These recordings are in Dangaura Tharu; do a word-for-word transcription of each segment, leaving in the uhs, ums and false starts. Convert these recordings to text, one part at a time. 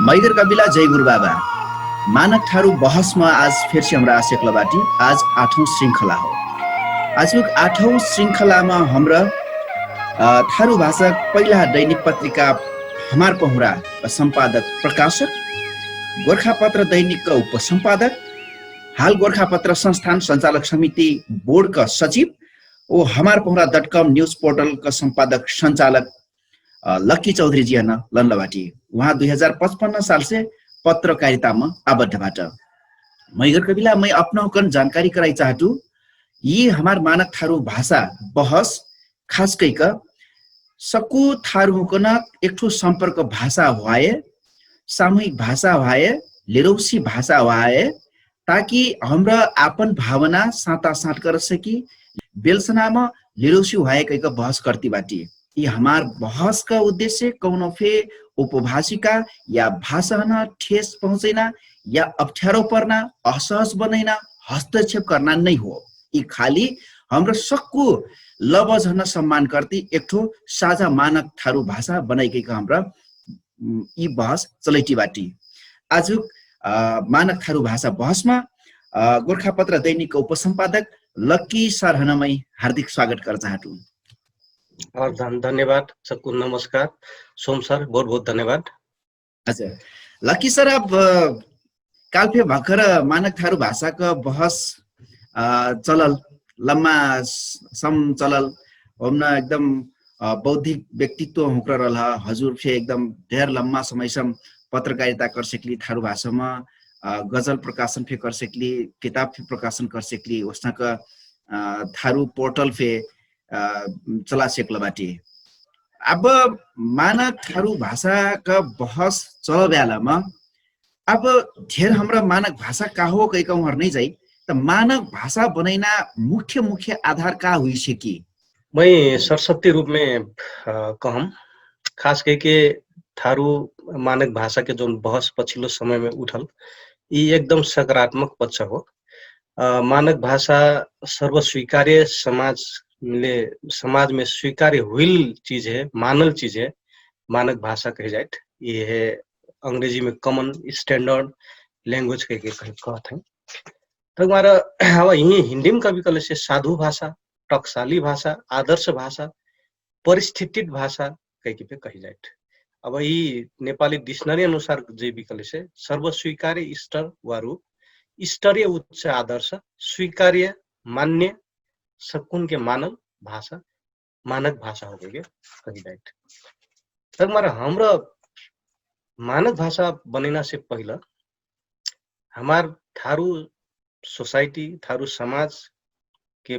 मैगर कबिला जय गुरुबाबा। मानक थारु बहसमा आज फेरसे हमरा आसेक्ल बाटी। आज आठौं श्रृंखला हो। आजुक आठौं श्रृंखलामा हमरा थारु भाषा पहिला दैनिक पत्रिका हमार पहुँरा सम्पादक प्रकाशक, गोर्खापत्र दैनिकका उपसम्पादक, हाल गोर्खापत्र संस्थान सञ्चालक समिति बोर्डका सचिव, ओ हमार पहुँरा डटकम न्युज पोर्टलका सम्पादक सञ्चालक लक्की चौधरी जिहन लन्लबाटी। उहाँ दुई हजार पचपन्न सालसे पत्रकारितामा आबद्ध बाट। मैगर कबिला मै अपनहुँकन जानकारी कराइ चाहटु। यि हमार मानक थारु भाषा बहस खास कैक सक्कु थारुहुँकन एकठो सम्पर्क भाषा ह्वाए, सामुहिक भाषा ह्वाए, लिरौसी भाषा ह्वाए, ताकि हमरा आपन भावना साँता साँट करसकी। बेलसनाम लिरौसी ह्वाए कैक बहस कर्ति बाटी। यि हमार बहसका उद्देश्य कौनो फे उपभाषिका या भाषाहन ठेस पहुँचैना या अप्ठ्यारो पर्ना, असहज बनैना, हस्तक्षेप कर्ना नैहो। यि खाली हमरा सक्कु लबजहन सम्मान कर्ति एकठो साझा मानक थारु भाषा बनैकैक हमरा यि बहस चलैटी बाटी। आजुक मानक थारु भाषा बहसमा गोर्खापत्र दैनिकका उपसम्पादक लक्की सरहनमै हार्दिक स्वागत कर चाहटु। धन्यवाद सक्कु नमस्कार। सोम सर बहुत बहुत धन्यवाद। अच्छा लक्की सर, अब कालफे भखर मानक थारु भाषाक बहस चलल, लम्मा सम चलल, ओमन एकदम बौद्धिक व्यक्तित्व हुँक्र रहल ह। हजुर फे एकदम ढेर लम्मा समयसम पत्रकारिता कर सकली थारु भाषामा, गजल प्रकाशन फे कर सकली, किताब फे प्रकाशन कर सकली, ओसनक थारु पोर्टल फे चला सकल बाटी। अब मानक थारु भाषाक बहस चल ब्यालम अब ढेर हमरा मानक भाषा का हो कैक उहर नै जाइ, त मानक भाषा बनैना मुख्य मुख्य आधार का हुइसे कि? मै सरस्वती रूपमे कहम, खास कैके थारु मानक भाषाके जौन बहस पछिल्लो समयमे उठल, यि एकदम सकारात्मक पक्ष हो। मानक भाषा सर्वस्वीकार्य समाजले समाजमे स्वीकार्य हुइल चिज हे, मानल चिज हे। मानक भाषा कहे जाइत यि हे अंग्रेजीमे कमन स्टैंडर्ड लैंग्वेज कहिके कहत है। तक मार अब यिही हिन्दीम कभी कहलेसे साधु भाषा, टकसाली भाषा, आदर्श भाषा, परिस्थितित भाषा कहिके फे कहि जाइत। अब यि नेपाली डिक्सनरी अनुसार जे बिकलेसे सर्वस्वीकार्य स्तर वा रूप, स्तरीय उच्च आदर्श, स्वीकार्य, मान्य, सक्कुनके मानल भाषा मानक भाषा हो कहिके कहि जाइत। तक मार हमरा मानक भाषा बनैनासे पहिला हमार थारु सोसाइटी, थारु समाजके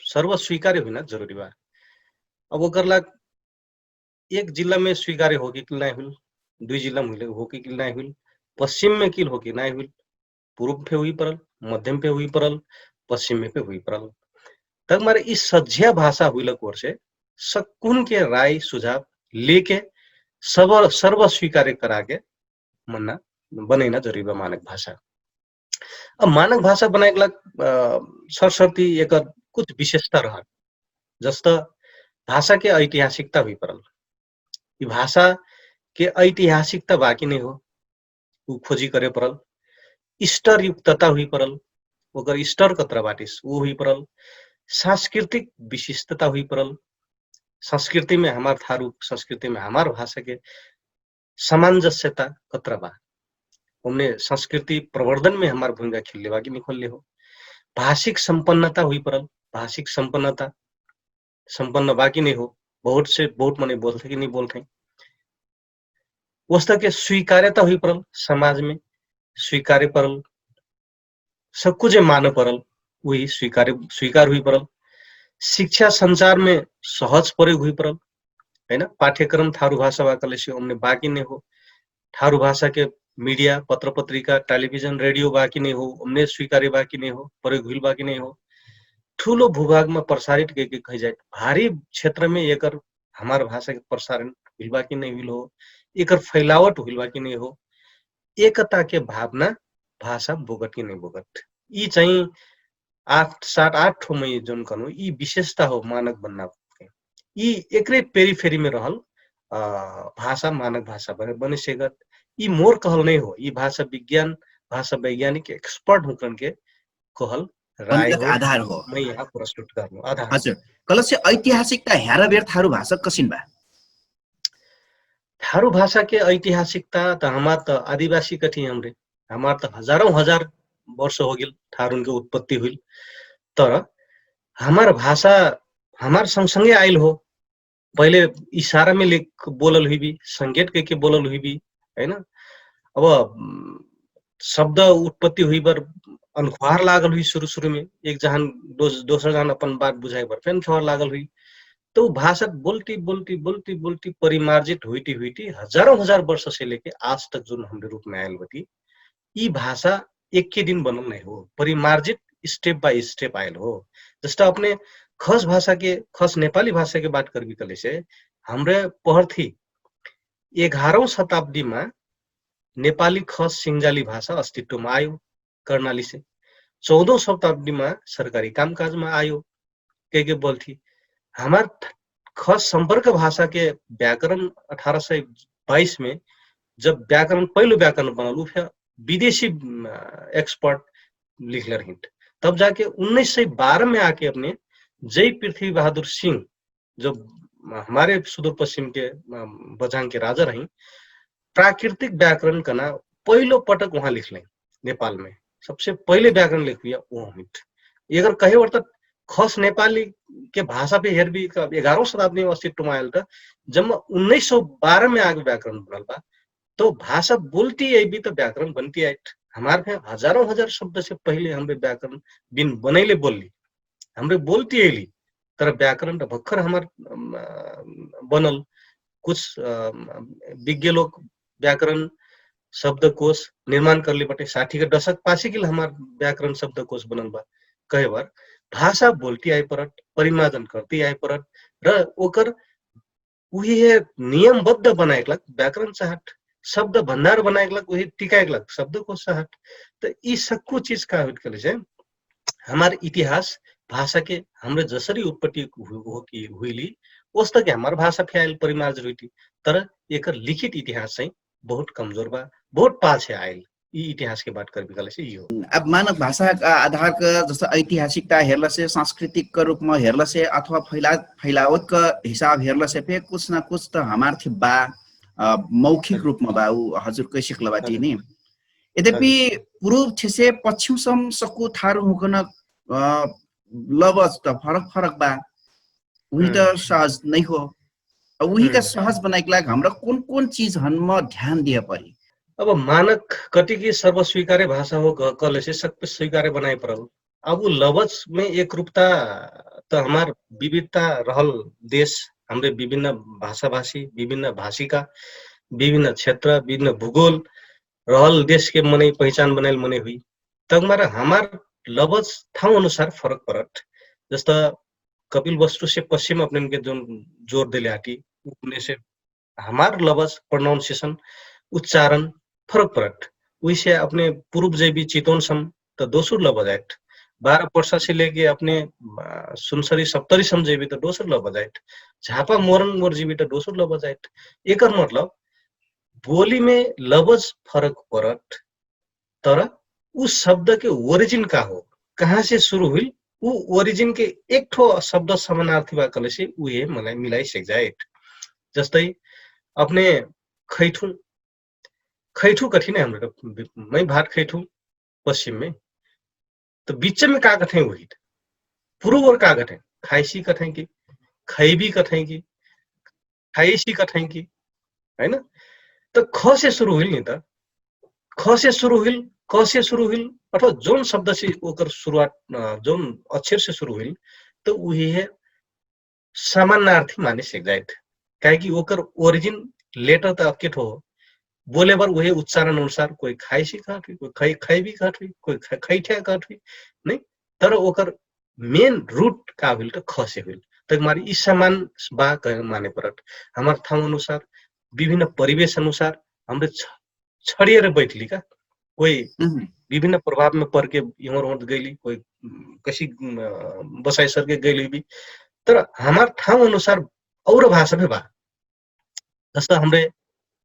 सर्वस्वीकार्य हुइना जरुरी बा। अब ओकर लाग एक जिल्लामे स्वीकार्य होके किल नाइ हुइल, दुइ जिल्लामे हुइल होके किल नाइ हुइल, पश्चिममे किल होके नाइ हुइल, पुरुब फे हुइ परल, मध्यम फे हुइ परल, पश्चिममे फे हुइ परल। तक मारे यि सझ्या भाषा हुइलक ओरसे सक्कुनके राय सुझाव लेके सर्वस्वीकार्य कराके मन्ना बनैना जरुरी बा मानक भाषा। अब मानक भाषा बनाएक लाग सरसर्ती एकर कुछ विशेषता रहत, जस्त भाषाके ऐतिहासिकता हुइ परल। यि भाषाके ऐतिहासिकता बाकी नै हो, उ खोजी करे परल। स्टरयुक्तता हुइ परल, ओकर स्टर कत्रा बाटिस उ हुइ परल। सांस्कृतिक विशिष्टता हुइ परल, संस्कृतिमे हमार थारु संस्कृतिमे हमार भाषाके समान्जस्यता कत्रा बा, ओमने संस्कृति प्रवर्धनमे हमार भूमिका खेलले बा कि निखोलले हो। भाषिक सम्पन्नता हुइ परल, भाषिक सम्पन्नता सम्पन्न बा कि नै हो, बहुतसे बहुत मनै बोल्थे कि नै बोल्थे। ओस्तके स्वीकार्यता हुइ परल, समाजमे स्वीकार्य परल, सक्कु जे मान परल उही स्वीकार्य स्वीकार हुइ परल। शिक्षा सञ्चारमे सहज प्रयोग हुइ परल, हैन? पाठ्यक्रम थारु भाषा बा कहलेसे ओमने बाकी नै हो। थारु भाषाके मिडिया, पत्रपत्रिका, टेलिभिजन, रेडियो बाकी नै हो, ओमने स्वीकार्य बाकी नै हो, प्रयोग हुइल बाकी नै हो। ठुलो भूभागमा प्रसारित कहिके कहिजाइत भारी क्षेत्रमे एकर हमार भाषाके प्रसारण हुइल बा कि नै हुइल हो, एकर फैलावट हुइल बा कि नै हो, एकताके भावना भाषा बोगट कि नै बोगट, यि चाहि आठ सात आठ ठो मै जौन कहनु यि विशेषता हो मानक बन्ना। यि एकरे पेरिफेरीमे रहल भाषा मानक भाषा बने बने सेगत। यि मोर कहल नै हो, यि भाषा विज्ञान, भाषा वैज्ञानिक एक्सपर्ट हुँकरन के कहल राय हो। आधार हो। मै यहाँ प्रस्तुत गर्नु आधार। हजुर। कहलसे ऐतिहासिकता ह्यारा बेर थारु भाषा कसिन बा? थारु भाषा के ऐतिहासिकता त हमार त आदिवासी कठी हमरे, हमार त हजारौं हजार वर्ष हो गेल थारुन के उत्पत्ति हुइल। तर हमार भाषा हमार संगसंगे आइल हो। पहिले इशारा में लिख बोलल हुइबी, संकेत कहिके बोलल हुइबी, है ना? अब शब्द उत्पत्ति हुइबर अनख्वार लागल हुइ सुरु सुरु में, एक जहान दोसर जहान अपन बात बुझाइबर फेन ख्वार लागल हुइ। त उ भाषा बोल्टी बोल्टी बोल्टी बोल्टी परिमार्जित हुइटी हुइटी हजारौं हजार वर्ष से लेके आज तक जुन हमरे रूप में आयल बटी, यि भाषा एक्के दिन बनल नै हो, परिमार्जित स्टेप बाई स्टेप आयल हो। जस्ता अपने खस भाषा के, खस नेपाली भाषा के बात करबी कहले से हमरे पहर थी एघारौं शताब्दी मा नेपाली खस सिंगजाली भाषा अस्तित्व मा आयो कर्णाली से। चौदौं शताब्दी मा सरकारी कामकाज मा आयो कहिके बोल्थी। हमार खस सम्पर्क भाषा के व्याकरण अठारह सय बाइस में जब व्याकरण पहिलो व्याकरण बनल उ फेर विदेशी एक्सपर्ट लिखले रहिन्ट। तब जाके उन्नैस सय बारह में आके अपने जय पृथ्वी बहादुर सिंह जो हमारे सुदूर पश्चिम के बझाङ के राजा रही, प्राकृतिक व्याकरण कना पहिलो पटक उहाँ लिखले नेपाल में। सबसे पहिले व्याकरण लिखुइया उहाँ हुइट। एकर कहे वर्त खस नेपाली के भाषा पे हेरबी एघारौं शताब्दी में अस्तित्व में आयल त जब उन्नैस सौ बारह में आगे व्याकरण बनल बा। तो भाषा बोलती अइबी तो व्याकरण बनती आइट। हमार फे हजारौं हजार शब्द से पहिले हमरे व्याकरण बिन बनैले बोलली, हमरे बोलती अइली। तर व्याकरण त भक्खर हमार बनल। कुछ विज्ञ लोग व्याकरण शब्दकोश निर्माण करले बटे साठीके दशक पासिकिल हमार व्याकरण शब्दकोश बनल बा। कहेबर भाषा बोलती आइ परत, परिमार्जन करती आइ परत, र ओकर उहे नियमबद्ध बनाएक लाग व्याकरण चाहट, शब्द भण्डार बनाएक लाग उहे टिकाएक लाग शब्दकोश चाहट। त यि सक्कु चिज का होइत कहले से हमार इतिहास भाषा के हमरे जसरी उत्पत्ति हुइली ओस्तके हमार भाषा फे आइल परिमार्जन हुइटी। तर एकर लिखित इतिहास चाहिँ बहुत कमजोर बा, बहुत पाछे आइल। यि इतिहास के बात करबी कहले से यि हो। अब मानक भाषा का आधार का जस ऐतिहासिकता हेरला से सांस्कृतिक का रूप में हेरला से अथवा फैला फैलावत का हिसाब हेरला से फे कुछ ना कुछ त हमार थी बा। मौखिक रूप में बा उ हजुर कैसिक लबाटी नि। यद्यपि पूर्व छेसे पश्चिम सम सक्कु थारु हुकन लबज त फरक फरक बा। उही त सहज नै हो। उही का सहज बनाइक लाग हमरा कौन कौन चिज हन्म ध्यान दिया परी? अब मानक कटिकी सर्वस्वीकार्य भाषा हो कहले से सक्क स्वीकार्य बनाए परल। अब उ लबज में एक रूपता त हमार विविधता रहल देश, हमरे विभिन्न भाषाभाषी, विभिन्न भाषिका, विभिन्न क्षेत्र, विभिन्न भूगोल रहल देश के मनै पहिचान बनाइल मनै हुइ। तक मारे हमार लबज ठाउँ अनुसार फरक परत। जस्ता कपिल वस्तु से पश्चिम अपने के जोन जोर देले आटी, उन्ने से हमार लबज प्रोनाउन्सिएशन, उच्चारण फरक परत। उइसे अपने पूर्व जैबी चितवन सम त दोसर लबज आइट। बारह पर्सा से लेके अपने सुनसरी सप्तरी सम जैबी त दोसर लबज आइट। झापा मोरन मोर जैबी त दोसर लबज आइट। एकर मतलब बोली में लबज फरक परत, तर उ शब्द के ओरिजिन का हो, कहाँ से सुरु हुइल, उ ओरिजिन के एक ठो शब्द समानार्थी बा कहले से उहे मिलाइ सक जाइट। जस्तै अपने खैठु, खैठु कठिन है हमरा मै भात खैठु पश्चिम में। त बिच्च में का कठै उहित, पुरुवर का कठै, खाइसी कठै कि, खैबी कठै कि, खाइसी कठै कि, है ना? त ख से सुरु हुइल नि त, ख से सुरु हुइल, क से सुरु हुइल, अथवा जौन शब्द से ओकर सुरुवात जौन अक्षर से सुरु हुइल, त उही है समानार्थी माने सेक जाइत। काहेकि ओकर ओरिजिन लेटर त अक्के ठो हो। बोले बर उहे उच्चारण अनुसार कोइ खाइसी कहत हुइ, कोइ खैबी कहत हुइ, कोइ खैठ्या कहत हुइ, नै? तर ओकर मेन रुट का हुइल त ख से हुइल। तक मारे यि समान बा कहे माने परत। हमार ठाउँ अनुसार, विभिन्न परिवेश अनुसार हमरे छडियर बैठली का, कोइ विभिन्न प्रभाव में परके यहर होत गैली, कोइ कसी बसाइ सरके गैली भी। तर हमार ठाउँ अनुसार और भाषा भी बा। जस्ता हमरे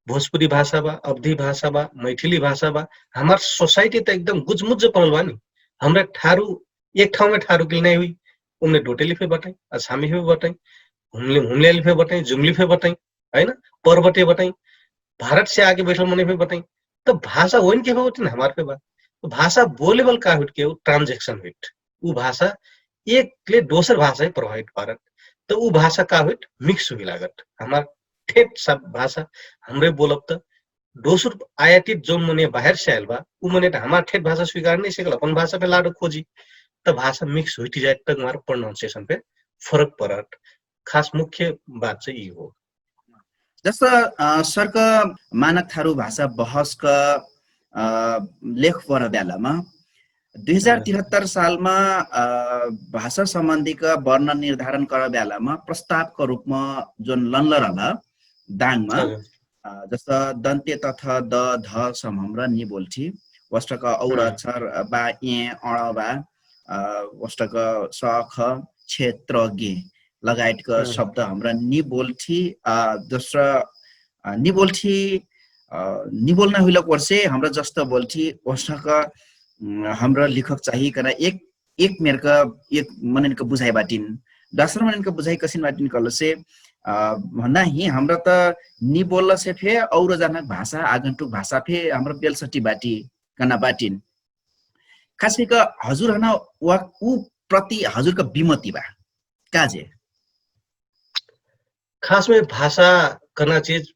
भोजपुरी भाषा बा, अवधी भाषा बा, मैथिली भाषा बा। हमार सोसाइटी त एकदम गुजमुज्ज परल बा नि। हमरे ठारु एक ठाउमे ठारु किल नाइ हुइ। उमने डोटेली फे बटै, अछामी फे बटै, हुमलेली फे बटै, जुमली फे बटै, है न? पर्वटे बटै, भारत से आके बैठल मनै फे बटै। त भाषा होइन के फे बटिन हमार फे बा। भाषा बोले बल का हुइट के ट्रान्जेक्शन हुइट। उ भाषा एकले दोसर भाषा है प्रभावित पारत। त उ भाषा का हुइट मिक्स हुइ लागत। हमार ठेठ सब भाषा हमरे बोलब त दोसर आयातित जौन मने बाहेर से आयल बा, उ मने त हमार ठेठ भाषा स्वीकार नै सकल अपन भाषा फे लाडो खोजी। त भाषा मिक्स हुइट जाइत त हमार प्रोनाउन्सिएशन फे फरक परत। खास मुख्य बात चाहिँ यि हो। जस सर्क मानक थारु भाषा बहसक लेख पर ब्यालामा दुई हजार तिहत्तर सालमा भाषा सम्बन्धीक वर्ण निर्धारण कर ब्यालामा प्रस्तावक रूपमा जोन लन्ल रहल दाङमा जस दन्त्य तथ द ध सम्हम्र निबोल्ठी वस्टक और अक्षर बा ए अण बा वस्टक सख क्षेत्र गे लगायतक शब्द हमरा निबोल्ठी दोस्र निबोल्ठी निबोल्ना हुइलक वर्षे हमरा जस्त बोल्ठी ओस्टक हमरा लिखक चाही करा एक एक मेरक एक मननक बुझाइ बाटिन दसर मननक बुझाइ कसिन बाटिन कहलसे भन्ना हि हमरा त निबोल्लसे फे और जानक भाषा आगन्तुक भाषा फे हमरा बेलसटी बाटी कना बाटिन खास कहिक हजुर हना उ प्रति हजुरक बिमति बा काजे खासमे भाषा कना चिज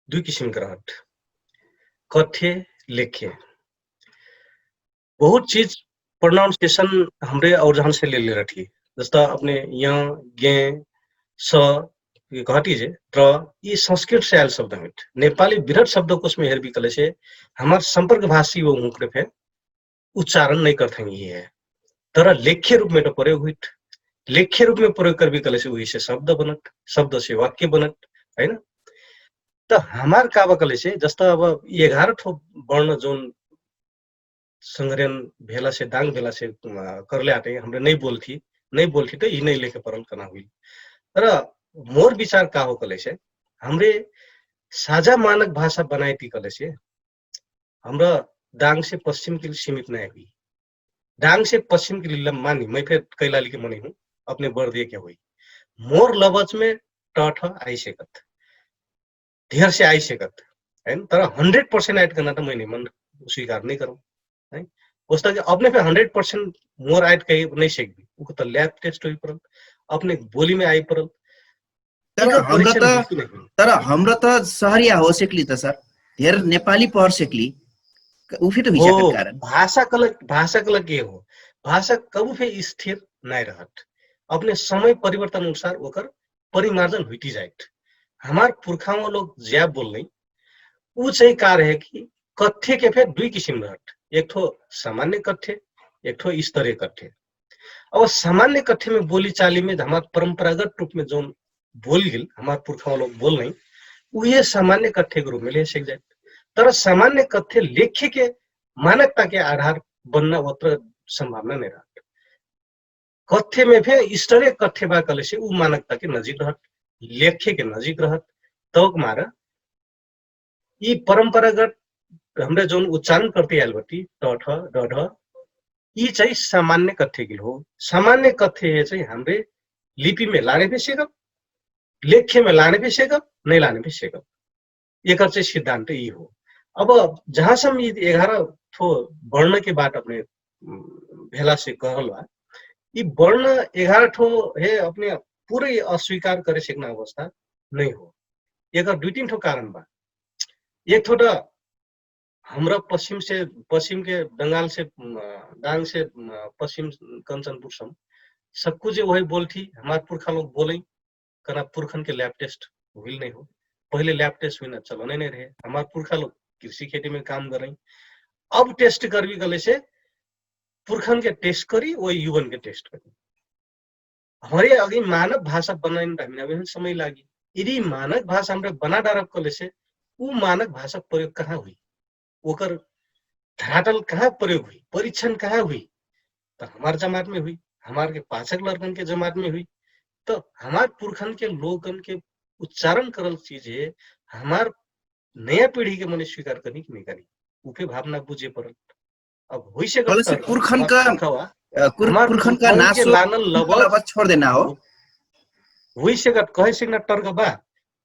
दुइ किसिमक रहत कठ्य लेख्य बहुत चिज प्रोनाउन्सिएशन हमरे और जहन से लेले रहती जस्ता अपने य गे स कहती जे र यी संस्कृत से आयल शब्द हट नेपाली विराट शब्द कोषमे हेरबी कले से हमार सम्पर्क भाषी वो हुँकरे फे उच्चारण नै करथें यि है तर लेख्य रूपमे त प्रयोग हुइट लेख्य रूपमे प्रयोग करबी कलेसे उहिसे शब्द बनट शब्द से वाक्य बनट है न त हमार का बा कलेसे जस्ता अब एघार ठो वर्ण जौन संग्रहण भेला से दाङ भेला से करले आटे हमरे नै बोल्थी नै बोल्थी त यि नै लेखे परल कना हुइल तर मोर विचार का हो कलेसे हमरे साझा मानक भाषा बनाइती कलेसे हमरा दाङ से पश्चिम के लिए सीमित नाय हुई दाङ से पश्चिम के लिए मानी मैं फिर कैलाली के मनी हूँ अपने बर्दिया के हुई मोर लबच में टठ आई सकत ढेर से आई सकत है तर हंड्रेड पर्सेंट ऐड करना तो मैं नहीं मन स्वीकार नहीं करूँ है उसका कि अपने फिर हंड्रेड पर्सेंट मोर ऐड कहीं नहीं सकबी उको तो लैब टेस्ट हुई पड़ल अपने बोली में आई पड़ल तर हमरा त तर हमरा त सहरिया हो सकली त सर धेर नेपाली पहर सकली उ फिर हुई सकत कारण भाषा कलक भाषा कलक के हो भाषा कबु फे स्थिर नाय रहत अपने समय परिवर्तन अनुसार ओकर परिमार्जन हुइटी जाइत हमार पुर्खामा लोग ज्या बोल्नै उ चाहिँ का रहे कि कथ्य के फेर दुई किसिम रहत एक ठो सामान्य कथ्य एक ठो स्तरीय कथ्य अब सामान्य कथ्यमे बोली चालीमे हमार परम्परागत रूपमे जौन बोल गेल हमार पुर्खामा लोग बोल नै उहे सामान्य कथ्यके रूपमे ले सक जाइत तर सामान्य कथ्य लेख्यके मानकताके आधार बन्न ओत्र सम्भावना नै रहत कथ्यमे फे स्तरीय कथ्य बा कहलेसे उ मानकताके नजिक रहत लेख्यके नजिक रहत तौक मार यी परम्परागत हमरे जौन उच्चारण करती आयल बटी टठ डढ यी चाहिँ सामान्य कथ्य गिल हो सामान्य कथ्य हे चाहिँ हमरे लिपिमे लाने फे सेकब लेख्यमे लाने फे सेकब नै लाने फे सेकब एकर चाहिँ सिद्धान्त यी हो अब जहाँसम्म यी एघार ठो वर्णके बात अपने भेला से कहल बा यी वर्ण एघार ठो हे अपने पुरै अस्वीकार करे सेक्ना अवस्था नै हो एकर दुई तीन ठो कारण बा एक ठो त हमरा पश्चिम से पश्चिम के बंगाल से दाङ से पश्चिम कंचनपुर सम सक्कु जे वही बोल्ठी हमार पुर्खा लोग बोलै कना पुर्खन के ल्याब टेस्ट हुइल नै हो पहिले ल्याब टेस्ट हुइना चलनै नै रहे हमार पुर्खा लोग कृषि खेती में काम गरै अब टेस्ट करबी कहले से पुर्खन के टेस्ट करी वही युवन के टेस्ट करी हमरे अघि मानक भाषा बनाइन त हमिना बेहन समय लागि यदि मानक भाषा हमरे बना डारब कहले से उ मानक भाषा प्रयोग कहाँ हुई ओकर धरातल कहाँ प्रयोग हुई परीक्षण कहाँ हुई त हमार जमात में हुई हमार के पाछक लड़कन के जमात में हुई त हमार पुरखन के लोगन के उच्चारण करल चीज है हमार नयाँ पिढीके मने स्वीकार करी कि नैकरी? उफे भावना बुझे परल। अब हुइसकत पुर्खनका पुर्खनका नासो लानल लबत छोर देना हो। हुइसकत कहे सिकना टर्क बा।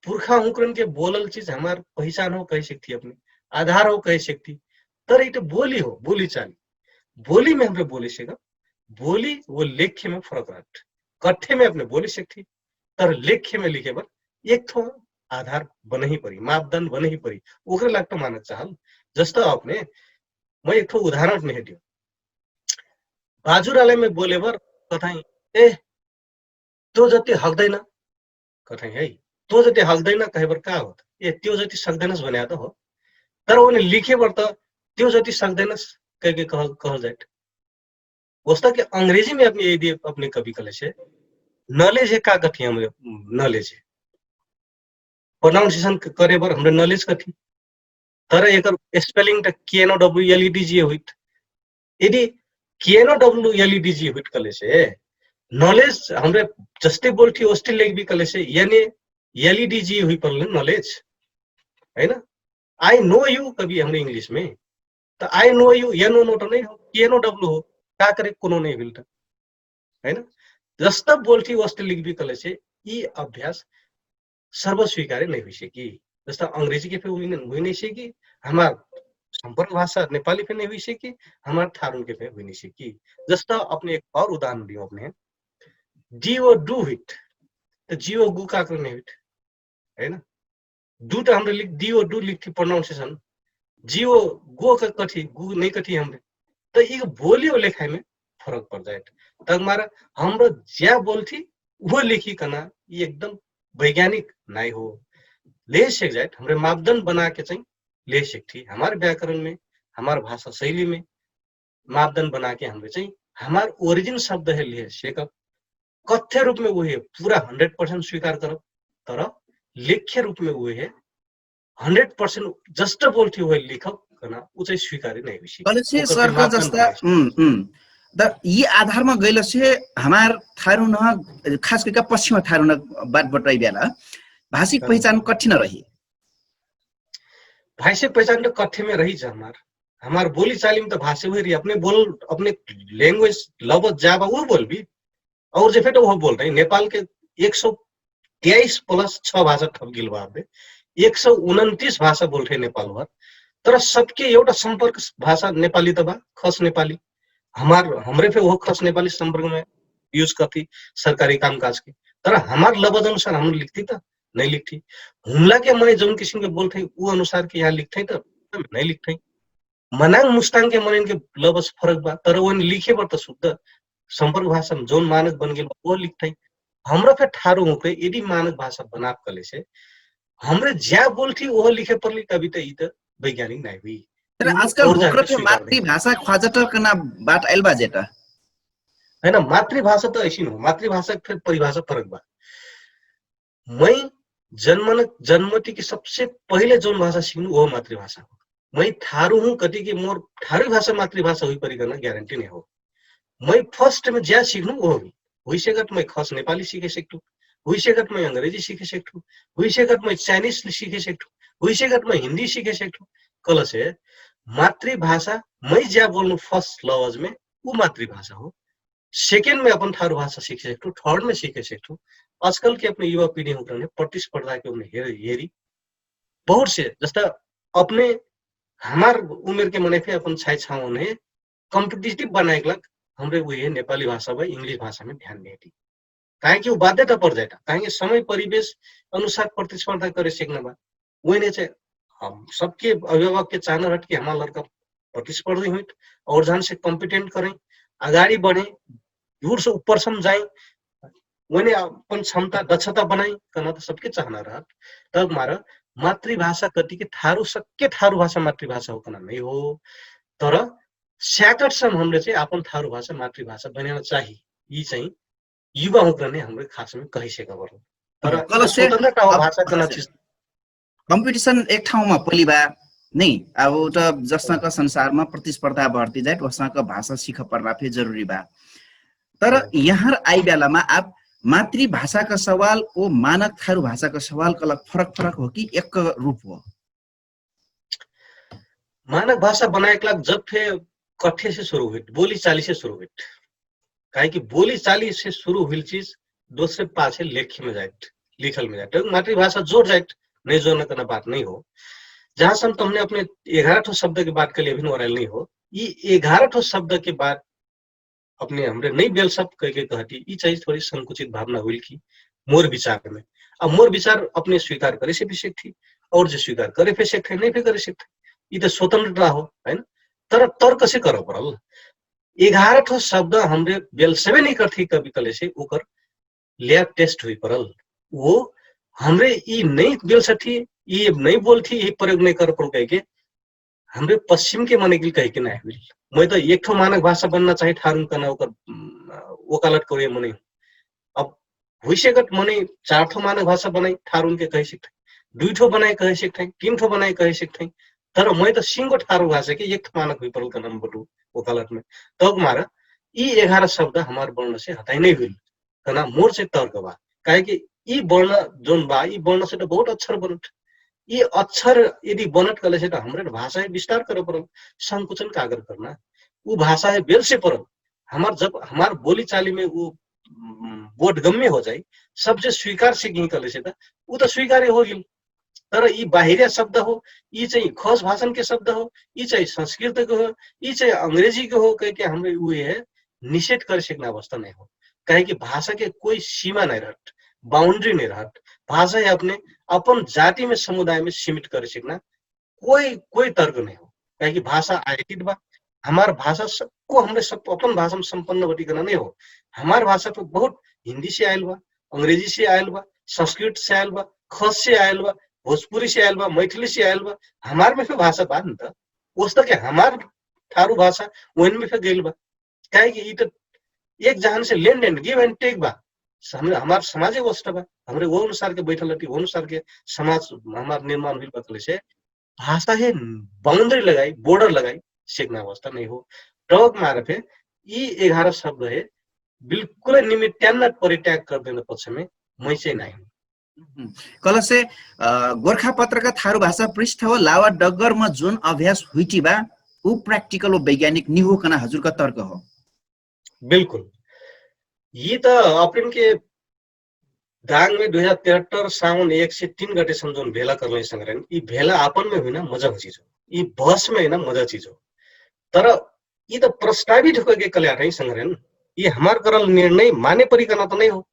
पुर्खा हुँकरनके बोलल चिज हमार पहिचान हो कहे सिकती अपने, आधार हो कहे सिकती। तर इट बोली हो, बोली चाली। बोलीमे हमरे बोली सिकत बोली वो लेख्यमे फरक रहत। कठ्ठेमे अपने बोली सिकती, तर लेख्यमे लिखेबर एक थो आधार बनही परी, मापदन बनही परी। ओकरे लागत मानक चाहल। जस्त अपने मै एक थो उदाहरण अपने हेटियो। बाजुरालयमे बोलेबर कथाइ, ए, त्यो जति हक्दैन कथाइ है। त्यो जति हक्दैन कहेबर का होत? ए, त्यो जति सक्दैनस भन्या त हो। तर ओने लिखेबर त त्यो जति सक्दैनस कहिके कहल जाइत। ओस्ता कि अंग्रेजीमे अपने यदि अपने कभी कहलेसे नलेज हे का कथी हमरे नलेज हे? प्रनाउन्सिएसन करेबर हमरे नलेज कथी? तर एकर स्पेलिङ त केएनओडब्लुएलइडिजी हुइत। यदि केएनओडब्लुएलइडिजी हुइत कहलेसे नलेज हमरे जस्ते बोल्ठी ओस्ते लेखबी कहलेसे यने एलइडिजी हुइ परले नलेज, है ना? आई नो यु कभी हमरे इंग्लिश में त आई नो यु एनो नो त नहीं हो, केएनओडब्लु हो। का करे कोनो नहीं हुइल त, है ना? जस्ता बोल्ठी ओस्ते लिखबी कहलेसे यी अभ्यास सर्वस्वीकार्य नहीं हुइसे कि जस्ता अंग्रेजी के फे हुइ नहीं से कि हमार संपर्क भाषा नेपाली फे नहीं हुइसे कि हमार थारुन के फे हुइ नहीं से कि जस्ता अपने एक और उदाहरण दियो अपने। डी ओ डू हुइट त जी ओ गु का कर नहीं हुइट, है ना? दु त हमरे लिख दियो दु लिख थी प्रोनाउंसिएशन। जियो गो क कठी गु नहीं कठी हमरे। त इक बोली और लेखाई में फरक पड़ जाए। तक मारा हमरो ज्या बोलथी वो लिखी कना ये एकदम वैज्ञानिक नाई हो। ले सेक जाए हमरे मापदन बना के चाहिँ ले सेक थी हमारे व्याकरण में हमारे भाषा शैली में मापदन बना के हमरे चाहिँ हमारे ओरिजिन शब्द है ले सेक कथ्य रूप में वो है पूरा हंड्रेड परसेंट स्वीकार करब तर लेख्य रूप में वो है हंड्रेड परसेंट जस्ट बोल्थी होइ लिखब कना उ चाहिँ स्वीकारी नै हुइसी। कलेसे ओकर सर्क मापदण्ड जस्ता हुइसी। उम उम त यी आधारमा गैलसे हमार थारुन खास करके पश्चिम थारुन बात बटै बेला भाषिक हाँ। पहिचान कठिन रही। भाषिक पहिचान त कठिन में रही जा हमार हमार बोली चाली में त भाषा हुई रही अपने बोल अपने लैंग्वेज लबत जाबा वो बोलबी और जे फेट वो बोल रही नेपाल के एक सौ तेइस प्लस छ भाषा ठप गिल बा अबे एक सौ उनन्तीस भाषा बोल्ठे नेपाल भर। तर सबके एउटा सम्पर्क भाषा नेपाली त बा खस नेपाली। हमार हमरे फे वो खस नेपाली सम्पर्क में यूज करती सरकारी काम काज के। तर हमार लबद अनुसार हम लिखती त नहीं लिखती। हुमला के मने जौन किसिम के बोल्ठे उ अनुसार के यहाँ लिखते त नहीं लिखते। मनाङ मुस्ताङ के मनैन के लबस फरक बा तर ओइन लिखे बर त शुद्ध सम्पर्क भाषा में जौन मानक बन गेल बा वो लिखतै। हमरा फे ठारो हुँके यदि मानक भाषा बनाब कले से हमरे ज्या बोलथी ओह लिखे परली कभी त ई त वैज्ञानिक नाई हुई। तर आजकल हुँकरा फे मातृभाषा ख्वाजट कना बात आइल बा जेटा है ना। मातृभाषा त ऐसी हो मातृभाषा के फे परिभाषा फरक बा। मै जन्मन जन्मति कि सबसे पहिले जौन भाषा सिक्नु ओह मातृभाषा हो। मै थारु हुँ कति कि मोर थारु भाषा मातृभाषा हुइ परिकन ग्यारेन्टी नै हो। मै फर्स्ट में ज्या सिक्नु ओह हुइ हुइसेकत मै खस नेपाली सिखे सेक्ठु हुइसेकत मै अंग्रेजी सिखे सेक्ठु हुइसेकत मै चाइनिज सिखे सेक्ठु हुइसेकत मै हिन्दी सिखे सेक्ठु। कलसे मातृभाषा मै ज्या बोल्नु फर्स्ट लवज में उ मातृभाषा हो। सेकेन्ड में अपन थारु भाषा सिखे सेक्ठु थर्ड में सिखे सेक्ठु। आजकल के अपने युवा पिढी हुँकरने प्रतिस्पर्धा के उन्हें हेरी बहुत से जस्ता अपने हमार उमेर के मने फे अपन छाई छाव उन्हें कम्पिटिटिव बनाएक लाग हमरे उहे नेपाली भाषा भा इंग्लिश भाषा में ध्यान देती। काहे कि उ बाध्यता पर जाएता काहे कि समय परिवेश अनुसार प्रतिस्पर्धा करे सेक्ना बा। उहे ने चाहिँ हम सबके अभिभावक के चाहना रहत कि हमार लड़का प्रतिस्पर्धी हुइट और जहाँ से कम्पिटेन्ट करें अगाडि बढें दूर से ऊपर सम जाएं। उहे ने अपन क्षमता दक्षता बनाएं कहना त सबके चाहना रहत। तब मारा मातृभाषा कति के थारु सक्के थारु भाषा मातृभाषा हो कहना नहीं हो। तर स्याकट सम हमरे चाहिँ अपन थारु भाषा मातृभाषा बनाना चाही। यी चाहिँ युवा हुँकरने हमरे खास में कही सेका बरु तर कलसे स्वतन्त्रता हो भाषा कहना चिज। कम्पिटिसन एक ठाउँमा पलिबा नै अब त जसनक संसारमा प्रतिस्पर्धा भर्ती जाइत वसनक भाषा सिख पर्ला फे जरुरी बा। तर यहाँ आइ बेलामा आप मातृभाषाक सवाल ओ मानक थारु भाषाक सवाल कलक फरक फरक हो कि एक रूप हो? मानक भाषा बनाएक लाग जब फे कठ्ठे से सुरु हुइट बोली चाली से सुरु हुइट। काहेकि बोली चाली से सुरु हुइल चिज दोसरे पाछे लेखे में जाइट लिखल में जाइट मातृभाषा जोर जाइट। नहीं जोरना करना बात नहीं हो। जहाँ से हम तुमने अपने एघारह ठो शब्द के बात के लिए अभी नोराइल नहीं हो। यी एघारह ठो शब्द के बात अपने हमरे नहीं बेल सब कह के कहती यी चाहिए थोड़ी संकुचित भावना हुइल कि मोर विचार में अब मोर विचार अपने स्वीकार करे से भी सकती और जो स्वीकार करे फे सकते नहीं फे करे सकते। यी त स्वतंत्रता हो है ना? तर तर्क से कर परल एघारह ठो शब्द हमरे बेल सेवे नहीं करती कभी कले से ओकर ल्याब टेस्ट हुई परल। वो हमरे यी नहीं बेल सकती यी नहीं बोलती यी प्रयोग नहीं कर परल कह के हमरे पश्चिम के मने गिल कहे के नाय हुइल। मै त एक ठो मानक भाषा बनना चाहे ठारुन कना ओकर ओकालट करे मने। अब हुइसेगत मने चार ठो मानक भाषा बनाई ठारुन के कहे सिकठै, दुई ठो बनाई कहे सिकठै, तीन ठो बनाई कहे सिकठै। तर मै त सिंगो ठारु भाषा के एक ठो मानक हुइ परल कना बटु ओकालट में। तब मारा यी एघार शब्द हमार बन्न से हटाइ नै हुइल। कना मोर से तर्क बा। काहे कि यी बर्ण जौन बा यी बर्ण से त बहुत अक्षर बनत। यी अक्षर यदि बनत कहले से त हमरे भाषा है विस्तार करे परल। संकुचन कागर करना उ भाषा है बेल से परल। हमार जब हमार बोली चाली में उ बोधगम्य हो जाई, सबसे स्वीकार से गिं कहले से त उ त स्वीकार्य हो गिल। तर यी बाहिरिया शब्द हो, यी चाहिँ खस भाषण के शब्द हो, यी चाहिँ संस्कृत के हो, यी चाहिँ अंग्रेजी के हो कह के हमरे उहे है निषेध कर सकना अवस्था नहीं हो। काहे कि भाषा के कोई सीमा नहीं रहत, बाउंड्री नहीं रहत। भाषा है अपने अपन जाति में समुदाय में सीमित कर सकना कोई कोई तर्क नहीं हो। काहे कि भाषा आयतित बा। हमार भाषा सबको हमरे सब अपन भाषा में संपन्न बटी करना नहीं हो। हमार भाषा पे बहुत हिंदी से आयल बा, अंग्रेजी से आयल बा, संस्कृत से आयल बा, खस से आयल बा, भोजपुरी से आयल बा, मैथिली से आयल बा। हमार में भी भाषा बा न त ओस्ता के हमार ठारु भाषा ओइन में फे गइल बा। काहे कि ई त एक जहान से लेन देन गिव एंड टेक बा। हमार समाजे ओस्ता बा। हमरे वो अनुसार के बैठल रहती वो अनुसार के समाज हमार निर्माण हुइल बा कहले से भाषा है बाउंड्री लगाई बोर्डर लगाई सेकना अवस्था नहीं हो। डौक मार फे ई एघार शब्द है बिल्कुल निमित्यान्न परित्याग कर देना पक्ष में मैसे नहीं हो। कलसे गोर्खा पत्रका थारु भाषा पृष्ठ हो लावा डगरमा जुन अभ्यास हुइटी बा उ प्राक्टिकल व वैज्ञानिक निहो कना हजुरका तर्क हो। बिल्कुल। यी त अप्रिन के दाङ में दुई हजार तेहत्तर साउन एक से तीन गटे सम जौन भेला करले संग्रहण यी भेला आपन में हुइना मजा हो चिज हो। यी बहस में हुइना मजा चिज हो। तर यी त प्रस्तावित होके कल्याट है संग्रहण। यी हमार करल निर्णय माने परिकना त नहीं हो।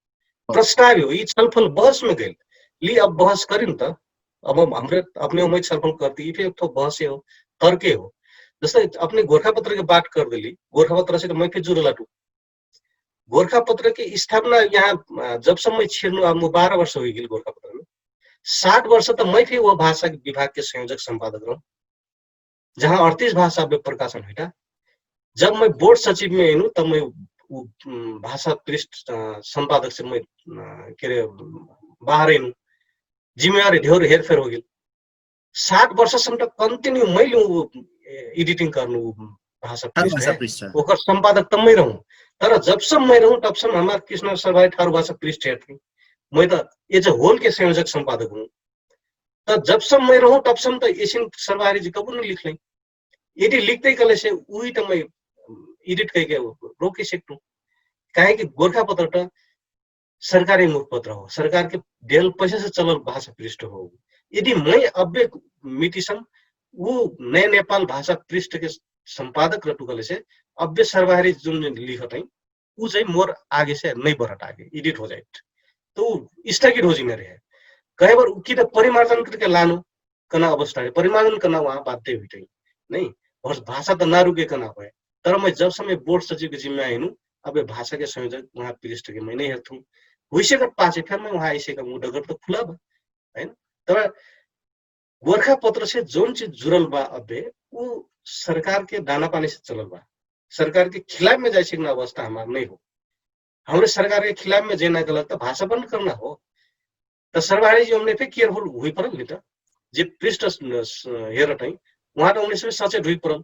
प्रस्ताव हो यी छलफल बहस में गइल। ली अब बहस करिन त अब हमरे अपने उमै छलफल करती यी फेर एक ठो बहस हो। तर्के हो। जस्तै अपने गोर्खा पत्र के बात कर देली गोर्खा पत्र से त मै फेर जुरल आटु। गोर्खा पत्र के स्थापना यहाँ जब समय छिर्नु अब म बारह वर्ष हुइगेल गोर्खा पत्र में। सात वर्ष त मै फेर वो भाषा विभाग के संयोजक संपादक रहूँ। जहाँ अड़तीस भाषा अब प्रकाशन हुइटा जब मै बोर्ड सचिव में अइनु तब मै भाषा पृष्ठ संपादक से मै के अरे बाहर अइनु जिम्मेवारी ढेर हेरफेर होगेल। सात वर्ष सम्म त कन्टिन्यू मैलु एडिटिङ कर्नु भाषा पृष्ठ ओकर सम्पादक त मै रहु। तर जब सम्म मै रहु तब सम्म हमार कृष्ण सरभारी ठारु भाषा पृष्ठ हेर्थि। मै त एज होल के संयोजक सम्पादक हुँ। त जब सम्म मै रहु तब सम्म त एसिन सरभारी जी कबु न लिखलै। यदि लिखतै कहले से उही त मै एडिट कैके रोके सेक्टु। काहे कि गोर्खा पत्र त सरकारी मुखपत्र हो। सरकार के देल पैसा से चलल भाषा पृष्ठ हो। यदि मै अब्बे मिटिसम उ नय नेपाल भाषा पृष्ठ के सम्पादक रटु कहले से अब्बे सरकारी जुन लिखत है उ चाहिँ मोर आगे से नै बरत आगे एडिट हो जाइत। त उ स्थगित हो जिने रहे। कहे बर उ कि त परिमार्जन करके लानु कना अवस्था है परिमार्जन कना वहाँ बाध्य हुइतै। नै भस भाषा त ना रुके कना होय। तर मै जब समय बोर्ड सचिव के जिम्मा हिनु अबे भाषा के संयोजक वहाँ पृष्ठ के मै नै हेर्थु। हुइसेकत पाछे फेर मै वहाँ आइसेका मु डगर त खुला बा है। तर गोर्खा पत्र से जौन चिज जुरल बा अबे उ सरकार के दाना पानी से चलल बा। सरकार के खिलाफ में जाइसेकना अवस्था हमार नै हो। हमरे सरकार के खिलाफ में जेना गलत त भाषा बन्द करना हो। त सरभारी जी हमने फेर केयरफुल हुइ परल नि त जे पृष्ठ हेरत है वहाँ त हमने सबै सचेत हुइ परल।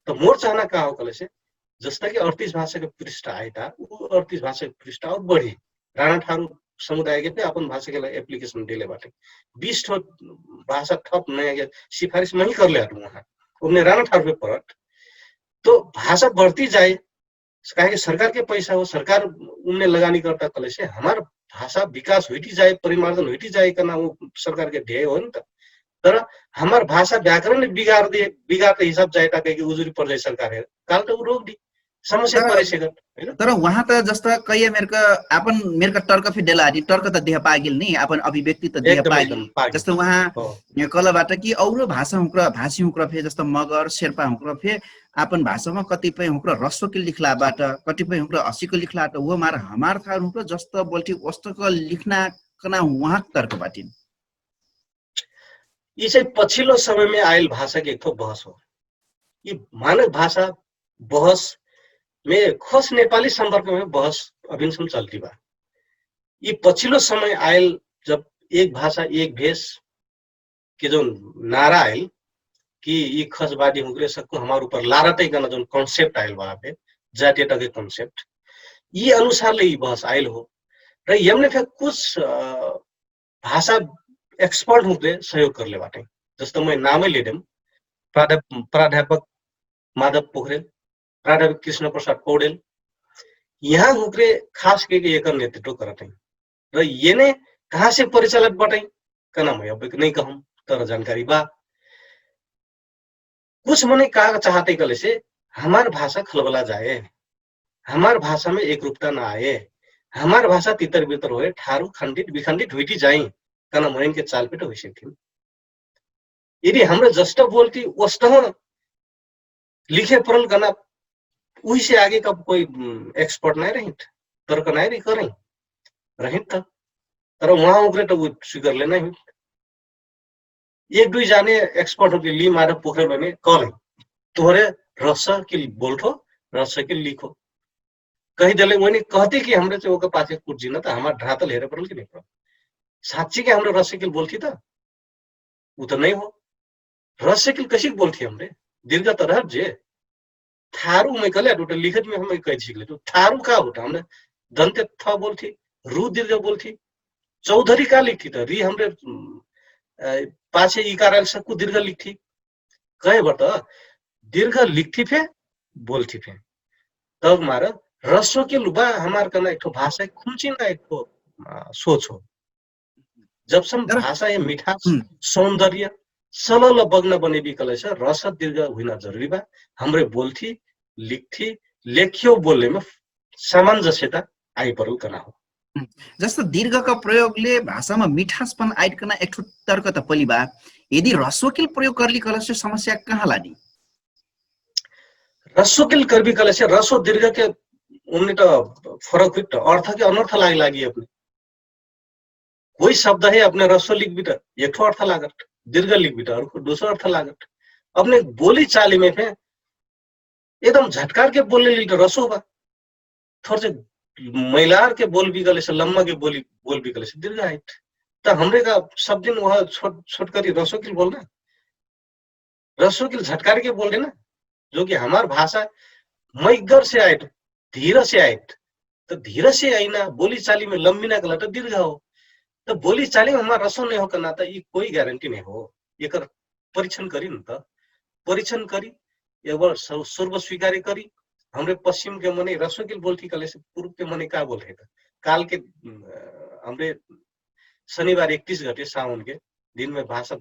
त मोर चाहना का हो कहले से जस्ता कि अड़तीस भाषा के पृष्ठ आए त उ अड़तीस भाषा के पृष्ठ और बढ़ी। राणा ठारु समुदाय के फेर अपन भाषा के लागि एप्लिकेशन देले बाटे। बीस ठो भाषा थप नयाँ के सिफारिश मै करले हटु वहाँ। उमने राना ठारु फे परत। तो भाषा बढती जाए, काहेकि सरकारके पैसा हो, सरकार उमने लगानी करता कहलेसे हमार भाषा विकास हुइटी जाए, परिमार्जन हुइटी जाए कहना उ सरकारके ढेय हो नि त। तर हमार भाषा व्याकरण बिगार दे, बिगार दे हिसाब जाए ता कहिके उजुरी पर जाए सरकार हे काल त उ रोक दी। समस्या परे सेकट। तर उहाँ त जस्ता कैया मेरका आपन मेरका तर्क फे देला आदि तर्क त देह पागिल नि आपन अभिव्यक्ति त देह पागिल। जस्ता उहाँ कहला बाटा कि औरो भाषा हुँक्र भाषी हुँक्र फे जस्ता मगर सेर्पा हुँक्र फे आपन भाषामा कतिपय हुँक्र रस्वके लिखला बाटा कतिपय हुँक्र हसिक लिखला त उहो मार हमार थार हुँक्र जस्ता बोल्ठी वस्तक लिखना कना उहाँक तर्क बाटिन। यि चाहिँ पछिल्लो समयमे आइल भाषाके एकठो बहस हो। यि मानक भाषा बहसमे खस नेपाली सम्पर्कमे बहस अभिनसम चल्ती बा। यि पछिल्लो समय आइल जब एक भाषा एक भेष के जौन नारा आइल कि यि खसबादी हुँक्रे सक्कु हमार उपर लारतै कहना जौन कन्सेप्ट आइल बा अबे जातियताके कन्सेप्ट यि अनुसारले यि बहस आइल हो। र यमने फे कुछ भाषा एक्सपर्ट हुँक्रे सहयोग करले बाटै। जस्तो मै नामै लेदेम प्राध्यापक माधव पोखरेल, प्राध्यापक कृष्ण प्रसाद पौडेल, यहाँ हुँक्रे खास केके एकर नेतृत्व करत है। र यने कहाँ से परिचालित बटै कना मै अब नै कहम तर जानकारी बा। कुछ मनै का चाहतै कहलेसे हमार भाषा खलबला जाए, हमार भाषामे एकरूपता ना आए, हमार भाषा तितर बितर होए ठारु खण्डित विखण्डित हुइटी जाइ कना मनैनके चालपेट हुइसक्थिन। यदि हमरा जस्ता बोल्ती ओस्तह लिखे परल कहना उहिसे आगे का कोई एक्सपर्ट नाइ रहित, तर्क नाइ रही करै रहित त तर उहाँ उग्रे त उ स्वीकरले नाइ हुइट। एक दुई जाने एक्सपर्ट होके ली माधव पोखरे बने कहले तोहरे रस कि बोल्ठो रस कि लिखो कहिदेले ओइने कहते कि हमरे चाहिँ ओकर पाछे कुछ जिन त हमार ढातल हेरे परल कि नाइ परल। साँच्ची के हमरे रस कि बोल्ठी त उ त नै हो। रस कि कैसे बोल्ठी हमरे दीर्घ त रहत जे थारु मै कहले अटुट लिखत में हम कहि सिकले तू थारु का होता हमरे दन्ते थ बोल्ठी रु दीर्घ बोल्ठी चौधरी का लिखठी त रि हमरे पाछे इकार आइल सक्कु दीर्घ लिखठी कहे बट दीर्घ लिखठी फे बोल्ठी फे तब मार रस्व के लुबा हमार कना एकठो भाषा खुल्ची ना एकठो सोच हो। जबसम भाषा या मिठास सौन्दर्य सलल बग्न बनेबी कहलेस रस दीर्घ हुइना जरुरी बा। हमरे बोल्ठी लिखठी लेख्यो बोलेमे सामंजस्यता आइपरल कना हो। जस्तो दीर्घक प्रयोगले भाषामा मिठासपन आइट कना एकठो तर्क त पलि बा। यदि रस्वकिल प्रयोग करली कहलेस समस्या कहाँ लागी? रस्वकिल करबी कहलेस रस्व दीर्घके उन्ने त फरक हुइट अर्थके अनर्थ लाग लागी अपने कोइ शब्द है अपने रस्व लिखबी त एकठो अर्थ लागत दीर्घ लिखबी त अर्को दोसर अर्थ लागत। अपने बोली चालीमे फे एकदम झटकारके बोल्ने लिल त रस्व बा। थोर से मैलारके बोलबी कहलेस लम्माके बोलबी कहलेस दीर्घ आइट। त हमरे का सब दिन वह छोटकरी रस्वकिल बोल्ना रस्वकिल झटकारके बोल्ने ना जो कि हमार भाषा मैगरसे आइट धीरसे आइट त धीरसे आइना बोली चालीमे लम्बिना कहला त दीर्घ हो। त बोली चालीमे हमार रस्व नै हो कहना त यि कोही ग्यारेन्टी नै हो। एकर परीक्षण करी न त परीक्षण करी। एक बार सर्व स्वीकार्य करी। हमरे पश्चिम के मनै रस्वकिल बोल्ठी कहलेस पूर्व के मनै का बोल्ठै त काल के हमरे शनिबार एकतीस घटे सावन के दिन में भाषा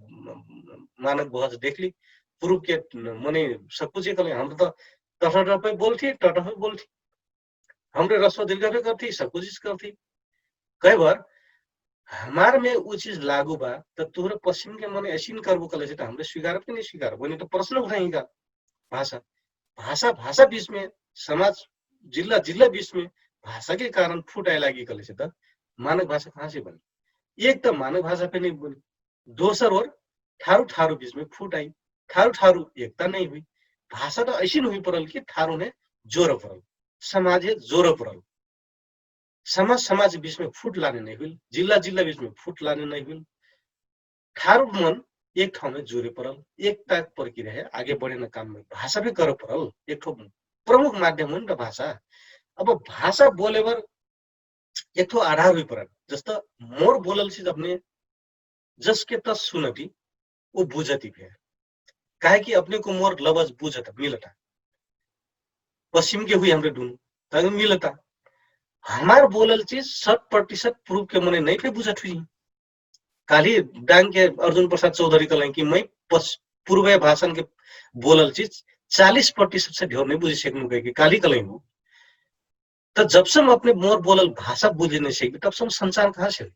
मानक बहस देखली। पूर्व के मनै सकुचे कहले हम त टटटपै बोल्ठी टटपै बोल्ठी। हमरे रस्व दीर्घ फे करथी सकुचिस करथी। कहे भर हमार में उ चीज लागू बा त तुहरे पश्चिम के मनै ऐसिन करबो कहलेस त हमरे स्वीकार फे नै स्वीकार बने त प्रश्न उठाइगा। भाषा भाषा भाषा बीच में समाज जिल्ला जिल्ला बीच में भाषा के कारण फुट आए लागि कहलेस त मानक भाषा कहाँ से बने? एक त मानक भाषा फे नै बने दोसर ओर ठारु ठारु बीच में फुट आई। ठारु ठारु एकता नै हुई। भाषा त ऐसिन हुइ परल कि ठारु ने जोर परल समाज हे जोर परल। समाज समाज बीच में फुट लाने नै हुइल जिल्ला जिल्ला बीच में फुट लाने नै हुइल। ठारु मन एक ठाउँ में जुरे परल एकता प्रक्रिया हे आगे बढेन काम में भाषा भी कर परल। एक ठो प्रमुख माध्यम हुइन त भाषा। अब भाषा बोले बर एक ठो आधार हुइ परल जस्त मोर बोलल चीज अपने जसके तस सुनती उ बुझती भे। काहेकि अपने को मोर लबज बुझत मिलता। पश्चिम के हुई हमरे दुनु तंग मिलता। हमार बोलल चीज शत प्रतिशत पूर्व के मने नहीं फे बुझत हुई। काली डांग के अर्जुन प्रसाद चौधरी कहलें कि मैं पूर्व भाषण के बोलल चीज चालीस प्रतिशत से ढेर नहीं बुझे सकनू कह के काली कहलें हो। त जब से हम अपने मोर बोलल भाषा बुझे नहीं सकबी तब से हम संचार कहाँ से हुई?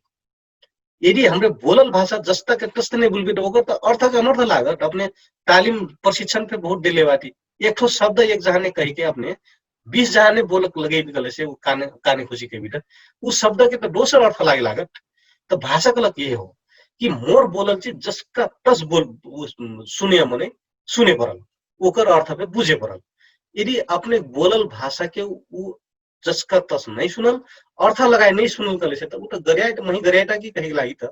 यदि हमरे बोलल भाषा जस्ता के तस्त नहीं बोलबी त ओकर त अर्थ के अनर्थ लागत। अपने तालिम प्रशिक्षण पे बहुत देले बाटी। एक ठो शब्द एक जहाने कहिके अपने बीस जहाने बोलक लगेबी कहले से काने काने खुशी कहबी त उ शब्द के त दोसर अर्थ लागे लागत। त भाषा कहलक ये हो कि मोर बोलल चीज जसका तस बोल सुने मने सुने परल, ओकर अर्थ पे बुझे परल। यदि अपने बोलल भाषा के उ जसका तस नहीं सुनल, अर्थ लगाए नहीं सुनल कहले से त उ त गरियाए त मही गरियाए टाकी कहे लागि त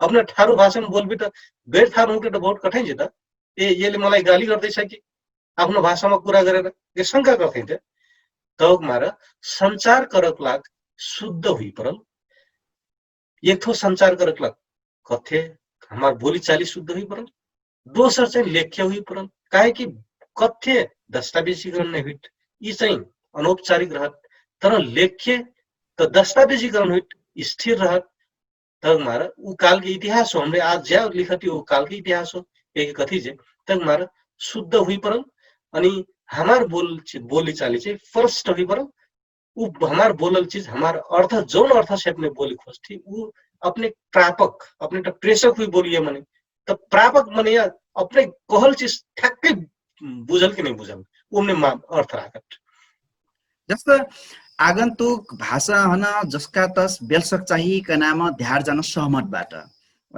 अपने ठारु भाषा में बोलबी त गैर ठारु हुँके त बहुत कठिन जेता। ए ये ले मलाई गाली गर्दैछ कि आफ्नो भाषामा कुरा गरेर ये शंका गर्थे त तौक मार संचार करक लाग शुद्ध हुई परल। एक ठो संचार करक लाग कथे हमार बोली चाली शुद्ध हुई परल। दोसर चाहिँ लेख्य हुई परल। काहे कि कथे दस्तावेजीकरण नै हुइट, यी चाहिँ अनौपचारिक रहत। तर लेख्य त दस्तावेजीकरण हुइट, स्थिर रहत। तक मार उ काल के इतिहास हो। हमरे आज ज्या लिखती हो काल के इतिहास हो। एक कथी जे तक मार शुद्ध हुई परल। अनि हमार बोल बोली चाली चाहिँ फर्स्ट हुई परल। उ हमार बोलल चीज हमार अर्थ जौन अर्थ से अपने बोली खोजती उ अपने प्रापक अपने त प्रेषक हुई बोलिए मने त प्रापक मने अपने कहल चीज ठ्याक्कै बुझल कि नहीं बुझल उमने अर्थ राखत। जस्त आगन्तुक भाषा हन जसका तस बेलसक चाही कनाम ध्यार जान सहमत बाट।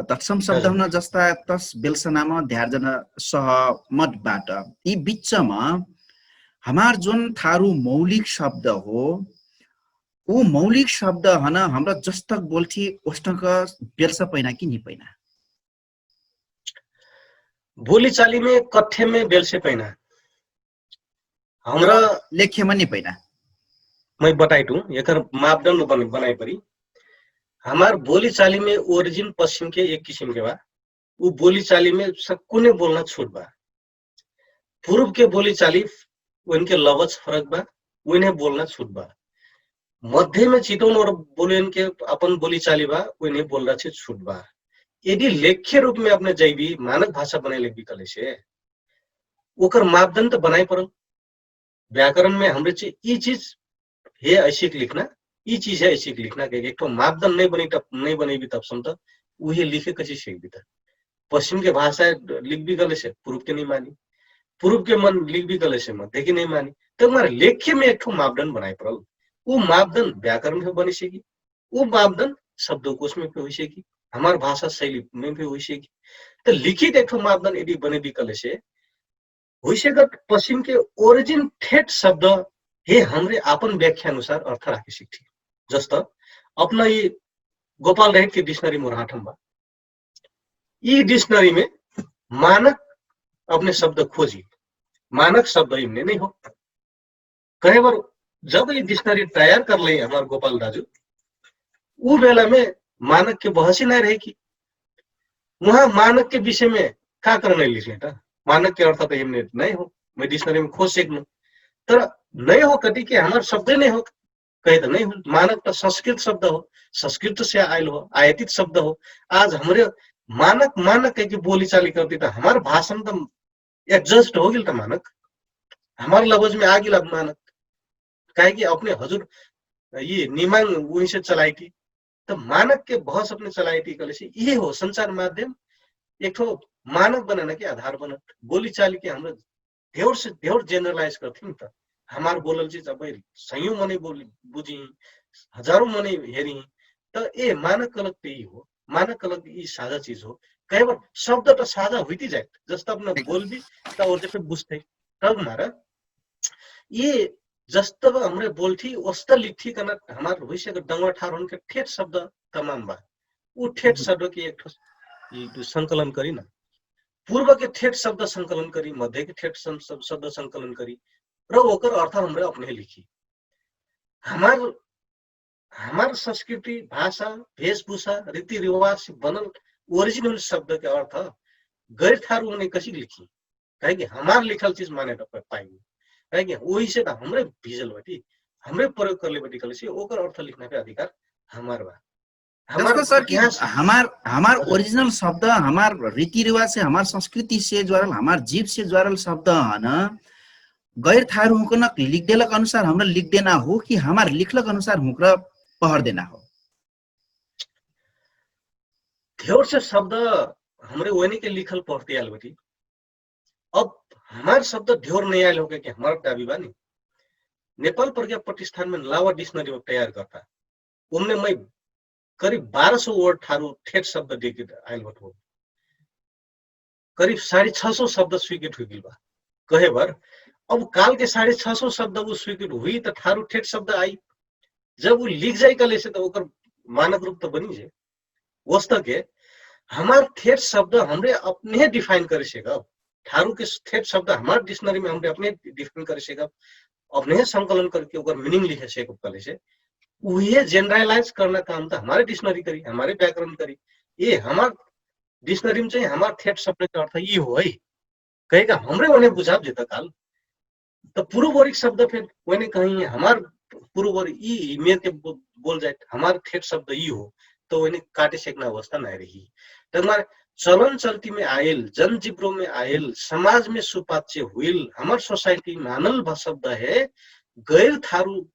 तत्सम शब्द हन जस्ता तस बेलसनाम ध्यार जान सहमत बाट। यी बिचम हमार जुन थारु मौलिक शब्द हो उ मौलिक शब्द हन हमरा जस्तक बोल्ठी ओस्तक बेलस पैना कि नि पैना? बोली चाली में कठ्ठे में बेलसे पैना हमरा लेखे में नि पैना। मैं बताई तू एकर मापदंड बनाई परी। हमार बोली चाली में ओरिजिन पश्चिम के एक किसिम के बा। उ बोली चाली में सक्कुने बोलना छुट बा। पूर्व के बोली चाली उनके लवच फरक बा। उन्हें बोलना छुट बा। मध्य में चितौन और बोले उनके अपन बोली चाली बा। उन्हें बोलना छुट बा। यदि लेख्य रूप में अपने जैबी मानक भाषा बनाई लेबी कले से ओकर मापदंड त बनाई परल। व्याकरण में हमरे चे ई चीज हे ऐसिक लिखना, ई चीज हे ऐसिक लिखना के एक ठो मापदंड नहीं बनी तब नहीं बनी भी तब समझ उहे लिखे कसी सीख भी त पश्चिम के भाषा लिख भी गले से पूर्व के नहीं मानी। पूर्व के मन लिख भी गले से मध्य के नहीं मानी। तब हमारे लेख्य में एक ठो मापदंड बनाई परल। उ मापदंड व्याकरण में बनी सीखी। उ मापदंड शब्दों कोश में भी हुई सीखी। हमार भाषा शैली में भी हुई सीखी। त लिखित एक ठो मापदंड यदि बने भी कले से हुइसेकत पश्चिम के ओरिजिन ठेट शब्द हे हमरे आपन व्याख्या अनुसार अर्थ राखे सिक्ठी। जस्त अपना यी गोपाल रहेट के डिक्शनरी मोर हाठम बा। यी डिक्शनरी में मानक अपने शब्द खोजी। मानक शब्द इमने नहीं हो कहेबर जब यी डिक्शनरी तयार करलै हमार गोपाल दाजु उ बेला में मानक के बहसी नहीं रहे कि उहाँ मानक के विषय में का करने लिखले त मानक के अर्थ त यमने नहीं हो। मैं डिक्शनरी में खोज सकनु तर नहीं हो कति के हमार शब्द नहीं हो। कहे त नहीं हो मानक त संस्कृत शब्द हो। संस्कृत से आयल हो आयतित शब्द हो। आज हमरे मानक मानक कह के बोली चाली करती त हमार भाषण त एडजस्ट हो गेल त मानक हमार लबज में आ गेल अब मानक काहे कि अपने हजुर यी निमाङ उहिसे चलाइटी त मानक के बहस अपने चलाइटी कहले से इहे हो संचार माध्यम एक ठो मानक बनाना के आधार बनत। बोली चाली के हमरा धेउर से धेउर जेनरलाइज करथिन त हमार बोलल चीज अब सयौं मनै बोली बुझी हजारौं मनै हेरी त ए मानक कलक त यी हो। मानक कलक यी साझा चीज हो कहे बार शब्द त साझा हुइती जाए जस्त अपना बोलबी त और जैसे बुझते तब मारा यी जस्त हमरे बोल्ठी ओस्त लिख्ठी कना हमार हुइसे डंगवा ठार होन के ठेठ शब्द तमाम बा। उ ठेठ शब्द के एक ठो संकलन करी ना पूर्व के ठेठ शब्द संकलन करी मध्य के ठेठ शब्द संकलन करी र ओकर अर्थ हमरे अपने लिखी। हमार हमार संस्कृति भाषा भेषभूषा रीतिरिवाज से बनल ओरिजिनल शब्द के अर्थ गैर ठार होने कसी लिखी। काहेकि हमार लिखल चिज माने त पाइबी। काहेकि ओहिसे त हमरे भिजल बटी, हमरे प्रयोग करले बटी कहलेसे ओकर अर्थ लिखना के अधिकार हमार बा। हमार ओरिजिनल शब्द हमार रीति रिवाज से हमार संस्कृति से ज्वारल हमार जीव से ज्वारल शब्द हन। गैर थारू हुकनक लिख देलक अनुसार हमरा लिख देना हो कि हमार लिखलक अनुसार हुकरा पहर देना हो? धेउर से शब्द हमरे ओइने के लिखल पहरते आल बटी। अब हमार शब्द धेउर नै आइल होके कि हमार दाबी बानी। नेपाल प्रज्ञा प्रतिष्ठान में लावा डिक्शनरी तयार करता। ओमने मै करिब बारह सौ वर्ड ठारु ठेठ शब्द देके आइल बटो। करिब साढे छ सौ शब्द स्वीकृत हुइगेल बा। कहे बर अब काल के साढे छ सौ शब्द उ स्वीकृत हुइ त ठारु ठेठ शब्द आई। जब उ लिख जाइ कहलेसे त ओकर मानक रूप त बनी जे। वस्तके हमार ठेठ शब्द हमरे अपने डिफाइन करे सेकब। ठारु के ठेठ शब्द हमार डिक्शनरी में हमरे अपने डिफाइन करे सेकब। अपने संकलन करके ओकर मिनिङ लिखे सेकब कहलेसे उहे जेनरलाइज करना काम त हमारे डिक्शनरी करी, हमारे व्याकरण करी। ए हमार डिक्शनरी में चाहिँ हमार ठेठ शब्द के अर्थ यी हो है। कहेका हमरे ओने बुझाब जेता काल त पुरुबोरिक शब्द फेर ओने कहीं हमार पुरुबोर यी मेर के बोल जाए हमार ठेठ शब्द यी हो। त ओने काटे सेकना अवस्था नाइ रही। त हमार चलन चल्ती में आइल, जनजिब्रो में आइल, समाज में सुपाच्य हुइल हमार सोसाइटी मानल भा शब्द हे गैर थारु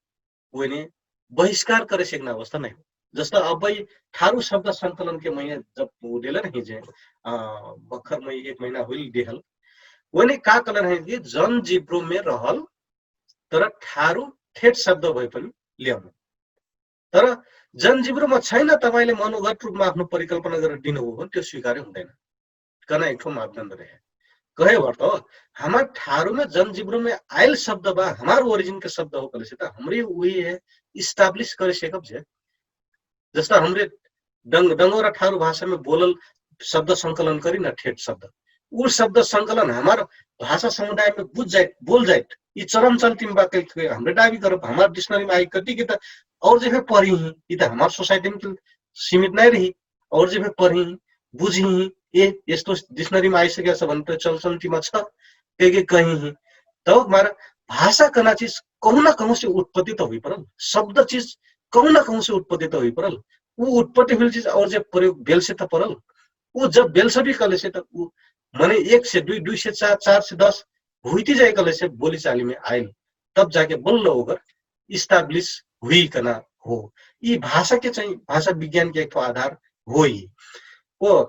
ओइने बहिष्कार करे सेकना अवस्था नाइ हो। जस्ता अबै ठारु शब्द संकलन के महिना जब देलन है जे भखर मै एक महिना हुइल देहल। ओइने का कलन है कि जनजिब्रो में रहल तर ठारु ठेठ शब्द भए पनि ल्याउनु। तर जनजिब्रो मा छैन, तपाईंले मनोगत रूपमा आफ्नो परिकल्पना गरेर दिनु हो भने त्यो स्वीकार्य हुँदैन। कना एकठो मापदण्ड रहे। कहे भर त हमार ठारु में जनजिब्रो में आइल शब्द बा हमार ओरिजिन के शब्द हो कहले से त हमरे उही है इस्टाब्लिश करे सेकब जे। जस्ता हमरे डंगोरा ठारु भाषा में बोलल शब्द संकलन करी न ठेठ शब्द उ शब्द संकलन हमार भाषा समुदाय में बुझ जाइत बोल जाइत यी चरम चल्ती में बा कहिके हमरे डाबी करब हमार डिक्शनरी में आइ कति कि त और जे फेर पढ़ी ही यी त हमार सोसाइटी में सीमित नाइ रही। और जे फेर पढ़ी ही बुझी ही ए यस्तो डिक्शनरी में आइसके छ भने त चल चल्ती में छ कहिके कही ही। तब हमार भाषा कना चिज कहूँ न कहूँ से उत्पत्ति त हुइ परल शब्द चिज कहूँ न कहूँ से उत्पत्ति त हुइ परल। उ उत्पत्ति हुइल चिज और जे प्रयोग बेल से त परल। उ जब बेल से भी कहले से त उ मने एक से दुई दुई से चार चार से दस हुइती जाए कहले से बोली चाली में आइल तब जाके बल्ल ओकर इस्टाब्लिश हुइ कना हो। यी भाषा के चाहिँ भाषा विज्ञान के एकठो आधार होइ। ओ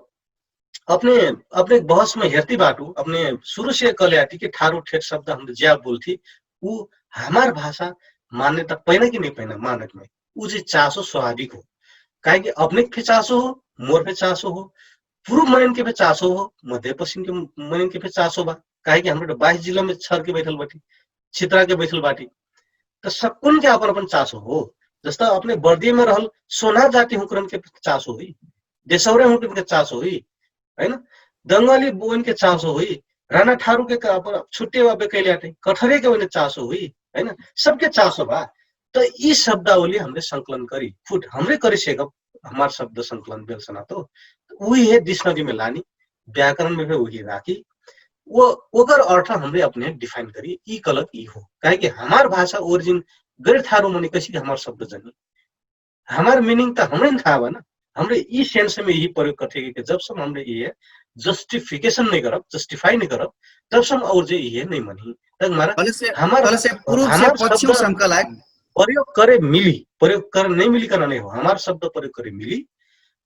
अपने अपने बहस में हेर्ती बाटु अपने सुरु से कहले आटी कि ठारु ठेठ शब्द हमरे ज्या बोल्थी उ हमार भाषा मान्यता पैना कि नै पैना मानक में उ जे चासो स्वाभाविक हो। काहेकि अपने के फे चासो हो, मोर फे चासो हो, पुरुब मनैन के फे चासो हो, मध्य पश्चिम के मनैन के फे चासो बा। काहेकि हमरे बाइस जिल्ला में छर के बैठल बाटी, छित्रा के बैठल बाटी। त सक्कुन के अपन अपन चासो हो। जस्ता अपने बर्दिया में रहल सोना जाति हुकरन के चासो हुइ, देशौरे हुकरन के चासो हुइ, है ना? दंगली बोन के चासो हुइ, राना ठारु के अपन छुट्टे बाबे कैले आटे कठरे के ओने चासो हुइ, है ना? सबके चासो बा। त यी शब्दावली हमरे संकलन करी खुद हमरे करे सेकब। हमार शब्द संकलन बेलसना त उही है डिक्शनरी में लानी, व्याकरण में फे उही राखी। वो ओकर अर्थ हमरे अपने डिफाइन करी यी कलक यी हो। काहेकि हमार भाषा ओरिजिन गैर थारु मने कैसे कि हमार शब्द जनी हमार मिनिङ त हमरे न थाहा बा न। हमरे यी सेन्स में यी प्रयोग करते कि जब सब हमरे यी जस्टिफिकेशन नै करब जस्टिफाई नै करब तब सब और जे यी नै मनी। तक मारा हमार हमार शब्द प्रयोग करे मिली, प्रयोग करे नै मिली करना नै हो। हमार शब्द प्रयोग करे मिली।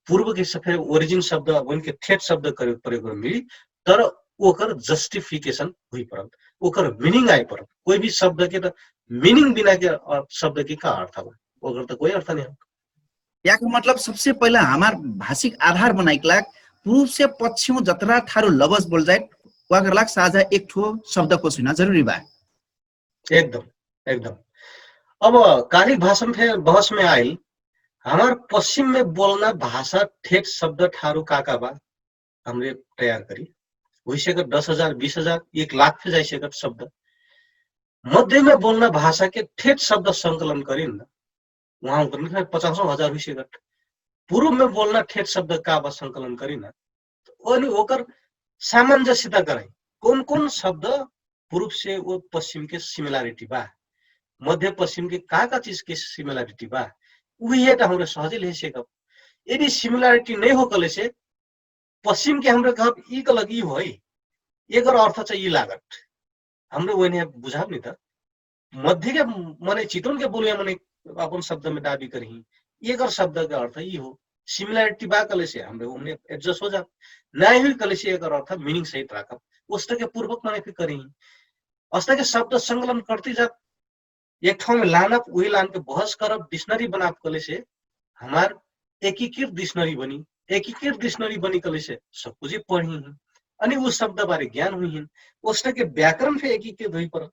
पूर्व के सफे ओरिजिन शब्द वनके ठेठ शब्द करे प्रयोग करे मिली। तर ओकर जस्टिफिकेशन हुइ परल, ओकर मिनिङ आइ परल। कोइ भी शब्द के त मिनिङ बिना के शब्द के का अर्थ बा? ओकर त कोइ अर्थ नै हो। याकर मतलब सबसे पहिला हमार भाषिक आधार बनाइक लाग पूर्व से पश्चिम जतरा ठारु लबज बोल जाइत वाकर लाग साझा एक ठो शब्द कोसिना जरुरी बा। एकदम, एकदम। अब कालिक भाषा में फेर बहस में आइल हमार पश्चिम में बोलना भाषा ठेठ शब्द ठारु का का बा? हमरे तयार करी हुइसेकत दस हजार बीस हजार एक लाख फे जाइसेकत शब्द मध्य में बोलना भाषा के ठेठ शब्द संकलन करी न उहाँ उकर पचासौ हजार हुइसेकत। पूर्व में बोलना ठेठ शब्द का बा संकलन करी न अनि ओकर सामंजस्यता कराई। कौन कौन शब्द पूर्वसे व पश्चिमके सिमिलारिटी बा, मध्य पश्चिमके का का चिजके सिमिलारिटी बा, उहे त हमरा सहजिल है सेकब। यदि सिमिलारिटी नै हो कहलेसे पश्चिमके हमरा कहब यी कहलक यी होइ, एकर अर्थ चाहिँ यी लागत। हमरा ओइने बुझाब नि त मध्यके मने चितवनके बोलिया मने अपन शब्दमे दाबी करही, एकर शब्दके अर्थ यी हो। सिमिलारिटी बा कहलेसे हमरा ओमने एडजस्ट हो जाब, नाइ हुइ कहलेसे एकर अर्थ मिनिङ सहित राखब। ओस्तके पूर्वक मने फिर करही। अस्तके शब्द संगलन करती जात एक ठाउँमे लानब उही लानके बहस करब डिक्सनरी बनाब कहलेसे हमार एकीकृत डिक्सनरी बनी। एकीकृत डिक्सनरी बनी कहलेसे सब कुछ पढिही अनि उ शब्द बारे ज्ञान हुइहिन। ओस्तके व्याकरण फे एकीकृत हुइ परल।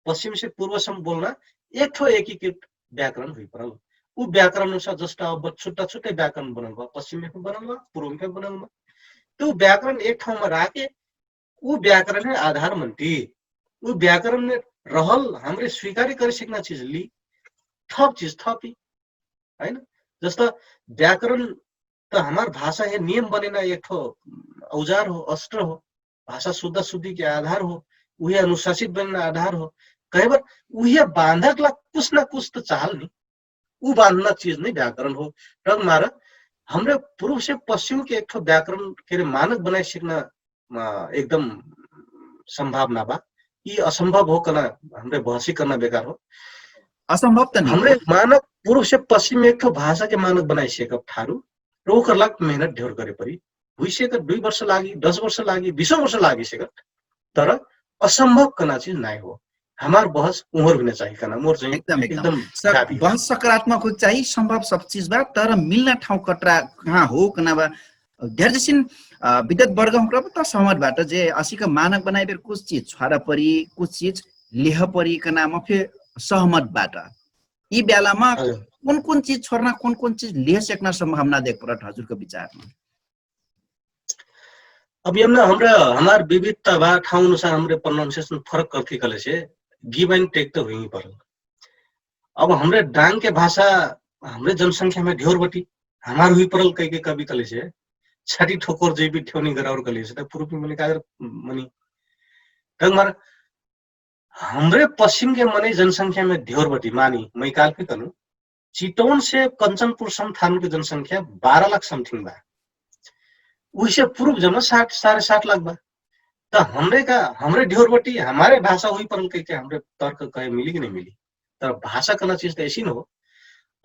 पश्चिमसे पूर्वसम बोल्ना एक ठो एकीकृत व्याकरण हुइ परल। उ व्याकरण अनुसार जस्ता अब छुट्टा छुट्टै व्याकरण बनल बा, पश्चिममे फे बनल बा, पूर्वमे फे बनल बा। त उ व्याकरण एक ठाउँमा राखे उ व्याकरण है आधार मन्टी। उ व्याकरण में रहल हमरे स्वीकारी करे सिकना चिज ली, थप चिज थपी। है न? जस्ता व्याकरण त हमार भाषा है नियम बनेना एक ठो औजार हो, अस्त्र हो। भाषा शुद्धा शुद्धि के आधार हो, उहे अनुशासित बनेना आधार हो। कहे बर उहे बाँधक ला कुछ ना कुछ त चाहल नि। उ बाँधना चिज नै व्याकरण हो। रग मार हमरे पूर्व से पश्चिम के एक ठो व्याकरण के रे मानक बनाए सिकना एकदम सम्भावना बा। यि असम्भव हो कना हमरे बहसी करना बेकार हो। असम्भव त हमरे मानक पूर्व से पश्चिम एक ठो भाषा के मानक बनाए सिकब ठारु। रोकर लाग मेहनत ढेर करे परी। हुइ सेकत दुइ वर्ष लागि, दस वर्ष लागि, बिसौ वर्ष लागि सेकत, तर असम्भव कना चिज नाइ हो। हमार बहस उहर हुइना चाही कना मोर चाहिँ एकदम एकदम। बहस सकारात्मक हो चाही। सम्भव सब चिज बा, तर मिल्ना ठाउँ कटरा कहाँ हो कना बा। ढेर जसिन विद्वत वर्ग हुँक्रा त सहमत बाट जे असिक मानक बनाइबेर कुछ चिज छोरा परी, कुछ चिज लेह परी कना म फे सहमत बाट। यि ब्यालामा कोन कोन चिज छोर्ना कोन कोन चिज लेह सेक्ना सम्भावना देख परत हजुरको विचारमा? अब यमना हमरा हमार विविधता बा ठाउँ अनुसार हमरे प्रनाउन्सिएसन फरक करथी कहलेसे गिभ एन्ड टेक त हुइही परल। अब हमरे डाङ्के भाषा हमरे जनसंख्यामे ढेउर बटी हमार हुइ परल कैके कभी कहलेसे छाटी ठोकोर जैबी ठेउनी गराउर कहलेसे त पुरुपी मने कागर मनी तक मार हमरे पश्चिम के मनै जनसंख्या मे ढेउर बटी मानी मैकाल फे कनु चितौन से कन्चनपुर सम थारुन के जनसंख्या बाह्र लाख समथिङ बा। उहिसे पुरुब जम्मा साठ साढे साठ लाख बा। त हमरे का हमरे ढेउर बटी हमारे भाषा हुइ परल कहिके हमरे तर्क कहे मिली कि नै मिली? तर भाषा कहना चिज त ऐसिन हो,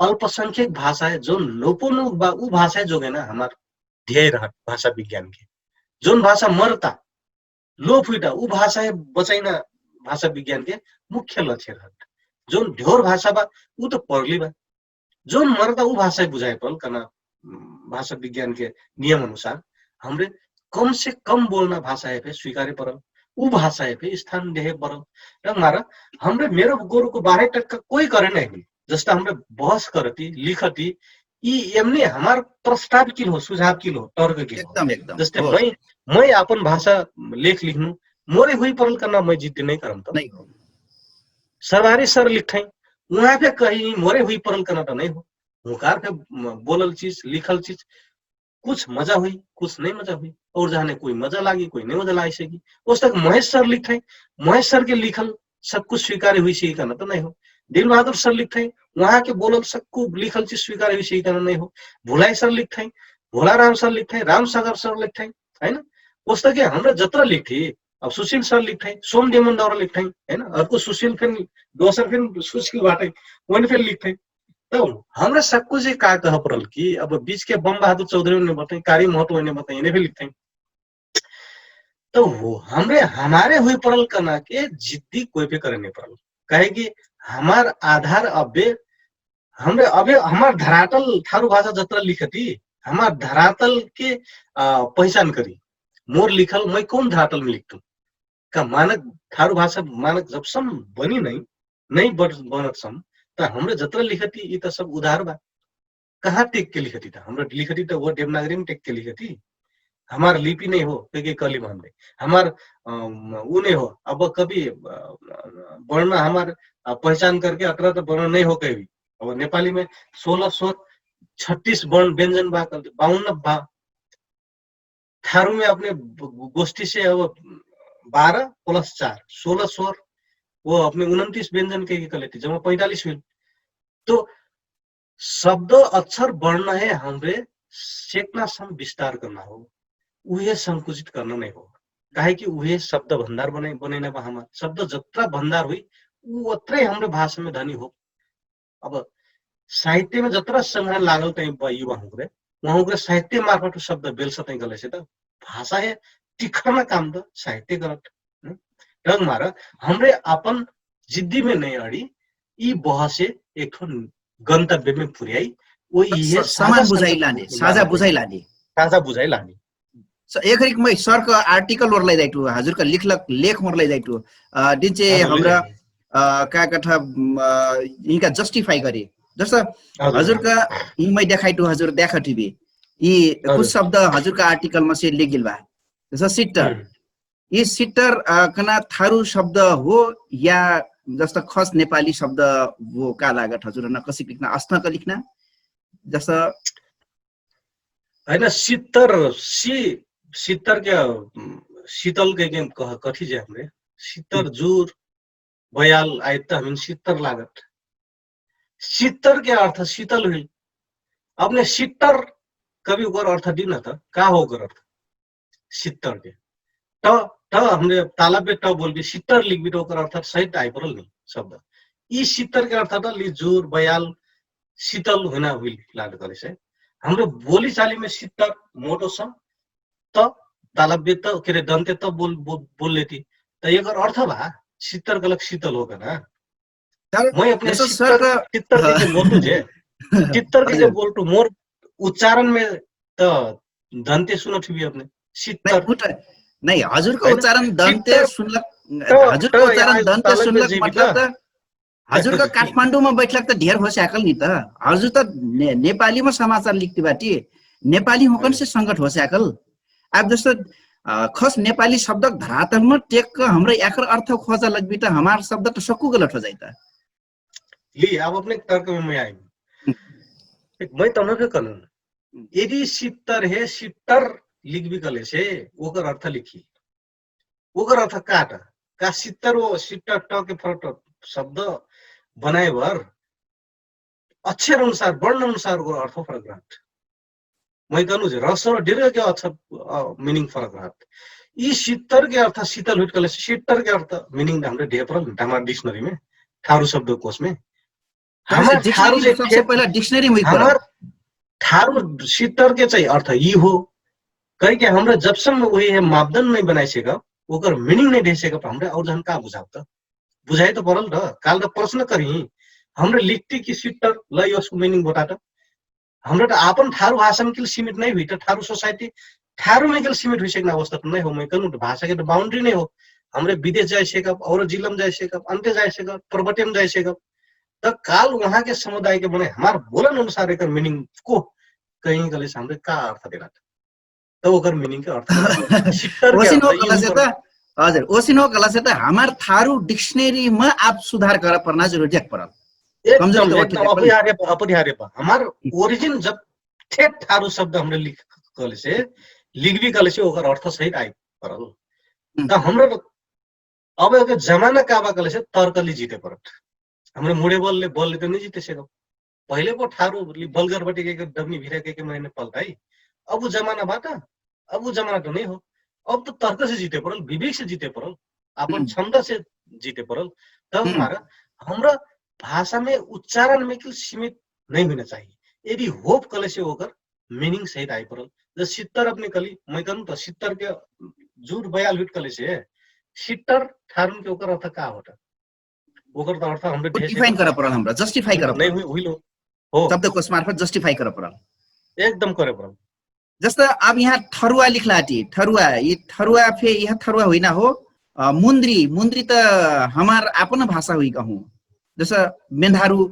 अल्पसंख्यक भाषा है जौन लोपोन्मुख बा उ भाषा है जोगेना हमार ध्येय रहत भाषा विज्ञान के। जौन भाषा मरता लोप हुइटा उ भाषा है बचाइना भाषा विज्ञान के मुख्य लक्ष्य रहत। जौन ढेउर भाषा बा उ त परली बा। जौन मरता उ भाषा है बुझाइ परल कना भाषा विज्ञान के नियम अनुसार हमरे कम से कम बोल्ना भाषा है फे स्वीकारे परल। उ भाषा है फे स्थान देहे परल। रंग मारा हमरे मेरो गोरुको बाह्रै टक्का कोइ करे नै हुइ। जस्ता हमरे बहस करती लिखती यि यमने हमार प्रस्ताव किल हो सुझाव किल हो तर्क किल हो। जस्ते मै मै आपन भाषा लेख लिख्नु मोरे हुइ परल कना मै जिद्दी नै करम त नै हो। सरबारी सर लिख्ठै उहाँ फे कही मोरे हुइ परल कना त नै हो। हुकार फे बोलल चिज लिखल चिज कुछ मजा हुइ कुछ नै मजा हुइ। और जहाँ नै कोइ मजा लागि कोइ नै मजा लागि सकी। ओस्तक महेश सर लिख्ठै महेश सर के लिखल सब कुछ स्वीकारे हुइ सकी कना त नै हो। दिलबहादुर सर लिख्ठै उहाँ के बोलल सक्कु लिखल चिज स्वीकारे हुइ सकी कना नै हो। भुलाइ सर लिख्ठै भोलाराम सर लिख्ठै रामसागर सर लिख्ठै है न? ओस्तक हमरा जत्रा लिख्ठी अब सुशिल सर लिख्ठै सोम देमन दौरा लिख्ठै है न? अर्को सुशिल फेन दोसर फेन सुशिल बाटै ओइन फेन लिख्ठै। त हमरा सक्कु जे का कह परल कि अब बिच के बम बहादुर चौधरी ओइने बतै कारी महत्व ओइने बतै एने फेन लिख्ठै। त हमरे हमारे हुइ परल कना के जिद्दी कोइ फे करे नै परल। काहे कि हमार आधार अबे हमरे अबे हमार धरातल ठारु भाषा जत्रा लिखती हमार धरातल के पहिचान करी। मोर लिखल मै कौन धरातल मे लिख्तु? का मानक ठारु भाषा मानक जब सम बनी नै नै बनत सम त हमरे जत्रा लिखती यि त सब उधार बा। कहाँ टेक के लिखती त हमरा लिखती त वो देवनागरी मे टेक के लिखती। हमार लिपि नै हो कहिके कहली मान्दै हमार उ नै हो। अब कभी बढ्ना हमार पहिचान करके अतरा त बढ्ना नै हो कहिबी। अब नेपाली मे सोलह सौ छत्तीस बढ्न व्यञ्जन बा कहते बाहुन्न बा। ठारु मे अपने गोष्ठी से अब बाह्र प्लस चार सोह्र स्वर, वो अपने उन्तिस व्यंजन के कहले थे जमा पैंतालिस हुइल। तो शब्द अक्षर वर्ण है हमरे सेकना सम विस्तार करना हो, उहे संकुचित करना नहीं हो। काहे कि उहे शब्द भंडार बने बने ना बा हमार शब्द जत्रा भंडार हुई उ अत्रे हमरे भाषा में धनी हो। अब साहित्य में जतरा संग्रहण लागल तै बा युवा हुँकरे, उहाँ हुँकरे साहित्य मार्फत शब्द बेल सतै गले से त भाषा हे टिखरना काम त साहित्य करत। रंग मार हमरे अपन जिद्दी में नै अड़ी, यी बहसे एक ठो गन्तव्य में पुर्याई। ओ यी समान बुझाइ लाने, साझा बुझाइ लाने। साझा बुझाइ लाने। एकरिक मै सर्क आर्टिकल ओर लैजाइटु हजुरका लिखलक लेख ओर लैजाइटु। दिन्चे हमरा का कठा यिनका जस्टिफाई गरे। जस हजुरका यि मै देखाइटु हजुर देखा टिभी यि कुछ शब्द हजुरका आर्टिकल मसे लिगिल बा। जस सिट्टर, यि सिट्टर कना थारु शब्द हो या जस्त खस नेपाली शब्द हो का लागत हजुर न कसिक लिख्ना अस्थक लिख्ना? जस हैन सित्तर सी सित्तर के शीतल के के कह कथी जे हमरे सित्तर जुर बयाल आइत त हमिन सित्तर लागत। सित्तर के अर्थ सितल हुइल। अपने सित्तर कभी ओकर अर्थ दिन त का हो ओकर अर्थ सित्तर के त त हमरे तालाबे त बोलबी सित्तर लिखबी त ओकर अर्थ सहित आइपरल नि शब्द। यी सित्तर के अर्थ त लिजुर बयाल सितल हुइना हुइल लाड करे से हमरे बोली चाली में सित्तर मोटो स त तालाबे त केरे दन्ते त बोल बोल लेती। त एकर अर्थ बा सित्तर गलक सितल हो गना। मै अपने सित्तर सित्तर के बोलटु जे सित्तर के बोलटु मोर उच्चारण में त दन्ते सुनत हुई अपने सित्तर। नै हजुरको उच्चारण दन्ते सुनलक, हजुरको उच्चारण दन्ते सुनलक मतलब त हजुरका काठमाण्डुमा बैठलक त ढेर हो स्याकल नि त। हजुर त नेपालीमा समाचार लिख्ती बाटी, नेपाली होकन से संकट हो स्याकल। आब जस्तो खस नेपाली शब्दक धरातलमा टेक हमरा याकर अर्थ खोजा लग्बी त हमार शब्द त सक्कु गलत हो जाइत। ली आब अपने तर्कमे मै आइम। मै तमके कहलुन यदि सित्तर हे सित्तर लिखबी कहलेसे ओकर अर्थ लिखी। ओकर अर्थ काट का सित्तर ओ सित्तर टके फरक शब्द बनाए भर अक्षर अनुसार वर्ण अनुसार ओकर अर्थ फरक रहत। मै कहनु जे रस र डिर्ग के अर्थ मिनिङ फरक रहत। यी सित्तर के अर्थ सित्तल हुइट कहले सित्तर के अर्थ मिनिङ हमरे ढेपर हमार डिक्सनरी में ठारु शब्द कोष में हमार ठारु से पहिला डिक्सनरी में हमार ठारु सित्तर के चाहिँ अर्थ यी हो। कहिके हमरा जबसम्म उहे मापदण्ड नै बनाइ सेकब ओकर मिनिङ नै ढेसेकब हमरा और जहन का बुझाब त बुझाइ त परल त काल त प्रश्न करी। हमरा लिखती कि सित्तर ल यसको मिनिङ बता त हमरा त आपन ठारु भाषामे किल सीमित नै हुइ त ठारु सोसाइटी ठारुमे किल सीमित हुइ सेकना अवस्था त नै हो। मै कहनु त भाषा के त बाउन्ड्री नै हो। हमरे विदेश जाइ सेकब और जिल्लाम जाइ सेकब अन्त्य जाइ सेकब पर्वत्यम जाइ सेकब त काल उहाँके समुदायके मनै हमार बोलन अनुसार एकर मिनिङ को कहिकलेसे हमरे का अर्थ देना त ओकर मिनिङ के अर्थ सित्तर के ओसिन हो अर्थ कलसे त हजुर ओसिन हो कलसे त हमार थारु डिक्सनरी म आप सुधार कर परना जरुरी देख परल। कमजोरी एकदम त एकदम अपरिहार्य अपरिहार्य बा हमार ओरिजिन जब ठेठ थारु शब्द हमरे लिख कलसे लिखबी कलसे ओकर अर्थ सहित आइ परल। त हमरा अब एगो जमाना का बा कहले से तर्कली जिते परत। हमरे मुड़े बल ले बल ले त नहीं जिते सेकब। पहिले पो ठारो बलगर बटे के डबनी भिरा के के महीने पलताई। अब उ जमाना बा त अब उ जमाना त नहीं हो। अब त तर्क से जिते परल विवेक से जिते परल आपन क्षमता से जिते परल। तब हमारा हमरा भाषा में उच्चारण में कि सीमित नहीं होना चाहिए। यदि होप कहले से ओकर मिनिङ सहित आइ परल। जस सित्तर अपने कहली मै कहनु त सित्तर के जुर बयाल हुइट कहले से सित्तर ठारुन के ओकर अर्थ का होता? ओकर त अर्थ हमरे डिफाइन कर परल हमरा जस्टिफाई कर परल हुइलो। हो शब्द कोष मार्फत जस्टिफाई कर परल। एकदम करे परल। जस्त अब यहाँ थरुवा लिखला हटी थरुवा यी थरुवा फे यह थरुवा हुइना हो। मुन्द्री मुन्द्री त हमार आपन भाषा हुइ कहूँ। जस मेन्धारू।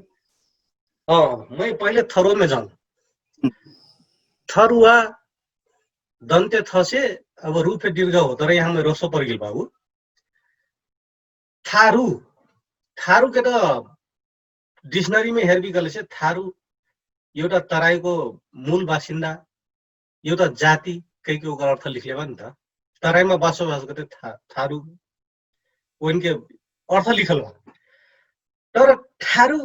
हाँ मै पहिले थरुवा में जान थरुवा दन्ते थसे अब रूपे दिर्घ हो तर यहाँ मै रसो परगिल बाबु। थारु थारु के त डिक्सनरी में हेर्बी कहले से थारु एउटा तराईको मूल बासिन्दा एउटा जाति कहिके ओकर अर्थ लिखले बा नि त। तराइमा बासोबास गते थारु ओइनके अर्थ लिखल बा। तर ठारु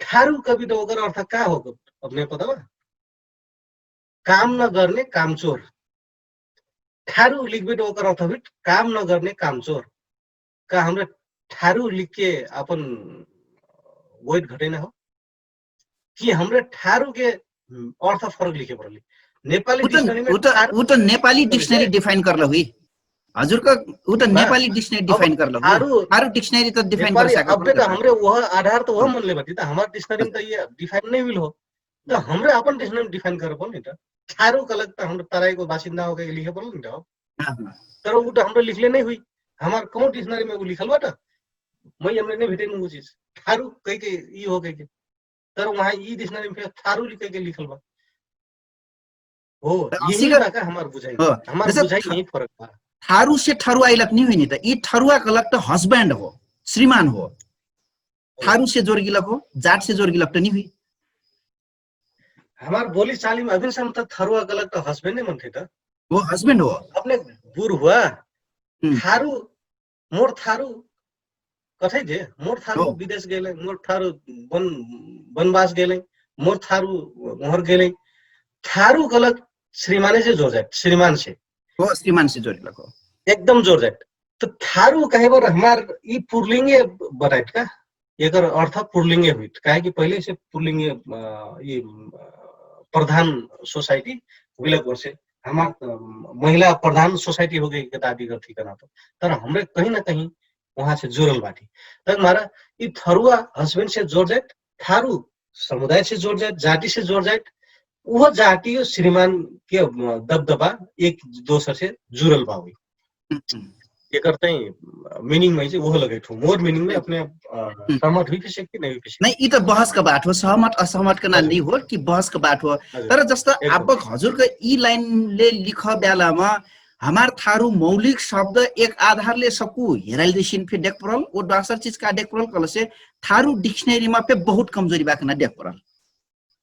ठारु कविता ओकर अर्थ का हो? अपने पता बा? काम न गर्ने कामचोर। ठारु लिखबे त ओकर अर्थ हुइट काम न गर्ने कामचोर। का हमरा ठारु लिखके अपन वेट घटैना हो? कि हमरा ठारु के अर्थ फरक लिखे परली? नेपाली डिक्सनरी में ठारु उ त नेपाली डिक्सनरी डिफाइन करल हुई। हजुर का उ त नेपाली डिक्सनरी डिफाइन करल हुई। ठारु डिक्सनरी त डिफाइन कर सकत अपने त। हमरे वह आधार त वह मन ले बाटी त हमार डिक्सनरी में त ये डिफाइन नहीं मिल हो। त हमरे अपन डिक्सनरी में डिफाइन कर परल नहीं त। ठारु कलक त हमरा तराई को बासिंदा हो के लिखे परल नहीं त। तर उ त हमरा लिखले नहीं हुई। हमार कौन डिक्सनरी में उ लिखल बा त? मैं हमरे नहीं भेटे नहीं उ चीज। ठारु कह के ई हो कह के। तर वहाँ ई डिक्सनरी में फेर थारु लिखे के लिखल बा। हो, यही बा का हमार बुझाइ? हमार बुझाइ यही फरक बा। थारु से ठरुआ इलक नहीं हुई नहीं त ई ठरुआ कलक त हस्बैंड हो, श्रीमान हो। थारु से जोर गिलक हो, जाट से जोर गिलक त नहीं हुई। हमार बोली चाली में अभिन सम त थरुआ कलक त हस्बैंड नहीं मनथे त। वो हस्बैंड हो। अपने बुर हुआ। थारु मोर थारु कथै दे, मोर थारु विदेश गेलै, मोर थारु बनबास गेलै, मोर थारु उहर गेलै। थारु गलक श्रीमाने से जोर जाइत श्रीमान से। हो श्रीमान से जोर जाइत। एकदम जोर जाइत। त थारु कहेबर हमार यि पुर्लिङ्गे बताइत का? एकर अर्थ पुर्लिङ्गे हुइत काहेकि पहिले से पुर्लिङ्गे यि प्रधान सोसाइटी हुइलक वर्षे हमार महिला प्रधान सोसाइटी होगेके दाबी गर्थी कना त। तर हमरे कहीं न कहीं उहाँ से जुरल बाटी। तक मारा यि थरुवा हस्बेन्ड से जोर जाइत, थारु समुदाय से जोर जाइत, जाति से जोर जाइत, उह जाति श्रीमान के दबदबा एक दोसर से जुरल बा हुई। एकर चाहिँ मिनिङ मै चाहिँ उह लगैठु मोर मिनिङ मै अपने सहमत हुइ फिसक कि नै हुइ फिसक। नै यि त बहस का बात हो, सहमत असहमत का नाम नै हो कि बहस का बात हो। तर जस्ता आबक हजुर का यि लाइन ले लिख ब्याला मा हमार थारु मौलिक शब्द एक आधार ले सकु हेराइल जैसिन फे देख परल, ओ डासर चिज का देख परल कहलसे थारु डिक्सनरी मा फे बहुत कमजोरी बाकना देख परल।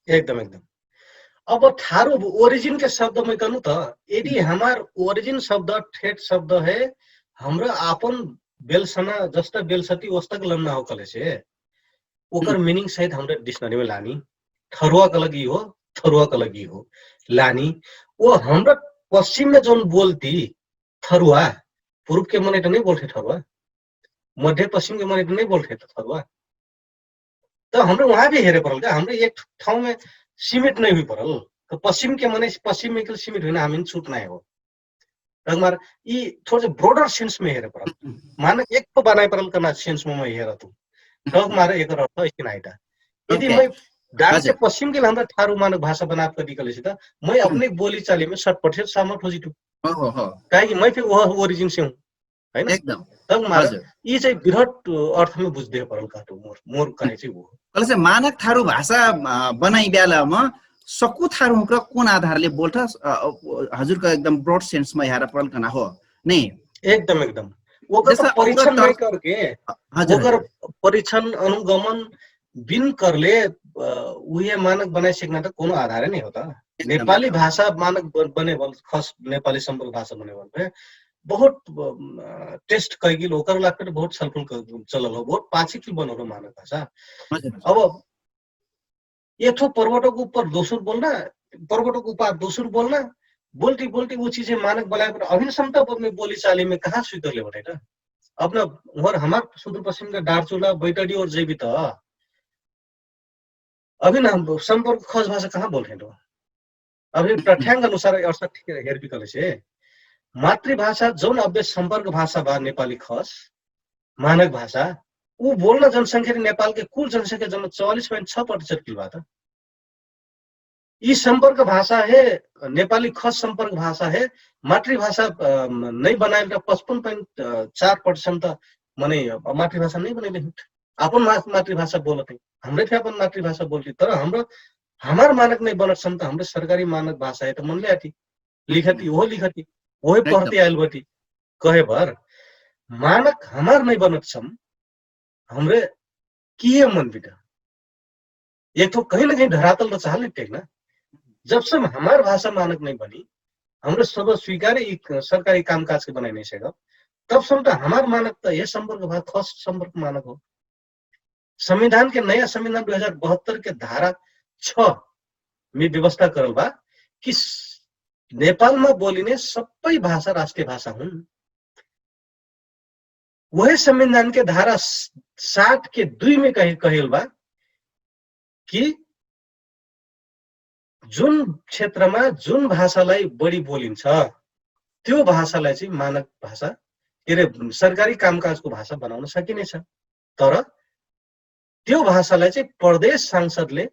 एकदम एकदम। अब थारु ओरिजिन के शब्द मै कहनु त यदि हमार ओरिजिन शब्द ठेट शब्द है, हमरा आपन बेलसना जस्ता बेलसती ओस्तक लन्ना हो कहलेसे ओकर मिनिङ सहित हमरा डिक्सनरी मा लानी। थरुवा कलक यि हो, थरुवा कलक यि हो लानी। ओ हमरा पश्चिम मा जौन बोलती थरुवा, पुरुब के मनै त नै बोल्ठे थरुवा, मध्य पश्चिम के मनै त नै बोल्ठे त थरुवा। त हमरे उहाँ भी हेरे परल का हमरे एक ठाउँ मा सिमिट नै हुइ परल। त पश्चिम के मनै पश्चिम मा सीमित हुइना हमिन छुट नाइ हो। तक मार यि थोर से ब्रोडर सेन्स मा हेरे परल। मानक एक तो बनाइ परल कना सेन्स मा मै हेरतु। तक मार एकर अर्थ ऐसे नाइ ता यदि मै डान से पश्चिम के हमरा थारु मानक भाषा बनाब कदी कहलेसे त मै अपने बोली चाली मा सट पट से सहमत हो जितु। काहेकि मै फे उह ओरिजिन से हु। हैन? एकदम। तब मार यि चाहिँ बृहत अर्थमे बुझ्दे परल कहतु मोर मोर कहे चाहिँ उहो। कहलेसे मानक थारु भाषा बनाइ ब्याला म सक्कु थारु हुँक्र कोन आधारले बोल्ठ? हजुरका एकदम ब्रोड सेन्समा ह्यार परल कना हो नै? एकदम एकदम। ओकर परीक्षण नै करके ओकर परीक्षण अनुगमन बिन करले उहे मानक बनाइ सिक्ना त कोनो आधारे नै होता। नेपाली भाषा मानक बने बल खस नेपाली सम्पर्क भाषा बने बल बहुत टेस्ट कैगिल ओकर लाग फेर बहुत छलफल चलल हो बहुत पाछे कि बनल हो मानक भाषा। अब एथो पर्वटक उपर दोसर बोल्ना पर्वटक उपर दोसर बोल्ना बोल्टी बोल्टी उ चिजे मानक बनाए पर अभिन सम्ता बोली चाली में कहाँ स्वीकरले बने त? अपना उहर हमार सुदूर पश्चिम का डारचुला बैटडी और जैबी त अभिन हम सम्पर्क खस भाषा कहाँ बोल्ठेन त? अभिन प्रठ्याङ्ग अनुसार अर्थ हेरबी कहलेसे मातृभाषा जौन अभ्य सम्पर्क भाषा बा नेपाली खस मानक भाषा उ बोल्न जनसंख्या नेपालके कुल जनसंख्या जम्मा चौवालिस पॉइंट छ प्रतिशत किल बा त। यि सम्पर्क भाषा हे नेपाली खस सम्पर्क भाषा हे मातृभाषा नै बनाइल त पचपन पॉइंट चार प्रतिशत मनै मातृभाषा नै बनैले हिट। आपन मातृभाषा बोलत है हमरे फे आपन मातृभाषा बोलती तर हमरो हमार मानक नै बनत सम त हमरे सरकारी मानक भाषा है त मनले आती लिखती ओहो लिखती ओहे पढ़ते आइल बटी। कहे भर मानक हमार नै बनत सम हमरे किहे मन बिटा एक ठो कहीं न कहीं धरातल त चाहल टेक ना। जब सम हमार भाषा मानक नै बनी हमरे सब स्वीकारे यि सरकारी कामकाज के बनाइ नैसेक। तब सम्म त हमार मानक त यह सम्पर्क भा खस सम्पर्क मानक हो। संविधान के नयाँ संविधान दुई हजार बहत्तर के धारा छ मे व्यवस्था करल बा कि नेपालमा बोलिने सबै भाषा राष्ट्रिय भाषा हुन। उहे संविधान के धारा सात के दुई मे कहेल बा कि जुन क्षेत्रमा जुन भाषालाई बढी बोलिन्छ, त्यो भाषालाई चाहिँ मानक भाषा के अरे सरकारी कामकाजको भाषा बनाउन सकिनेछ। तर त्यो भाषालाई चाहिँ प्रदेश सांसदले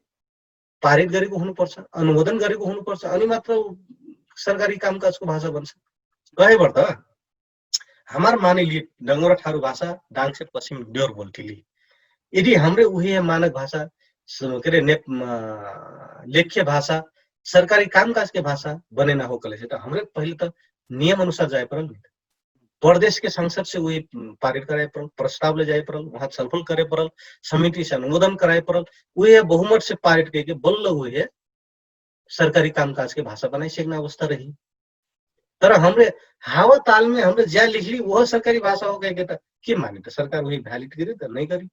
पारित गरेको हुनुपर्छ, अनुमोदन गरेको हुनुपर्छ, अनि मात्र सरकारी कामकाजको भाषा बन्छ। कहे भर त हमार मानिली डङ्गोरा ठारु भाषा डाङ्से पश्चिम ड्योर बोल्टिली। यदि हमरे उहे मानक भाषा के अरे लेख्य भाषा सरकारी कामकाजके भाषा बनेना हो कहलेसे त हमरे पहिले त नियम अनुसार जाए परल। परदेशके संसदसे उहे पारित कराए परल, प्रस्ताव ले जाए परल, उहाँ छलफल करे परल, समितिसे अनुमोदन कराए परल, उहे बहुमतसे पारित कहिके बल्ल उहे सरकारी कामकाजके भाषा बनाइ सेक्ना अवस्था रही। तर हमरे हावा तालमे हमरे ज्या लिखली उह सरकारी भाषा हो कहिके त के माने त सरकार उहे भ्यालिट करी त नै करी।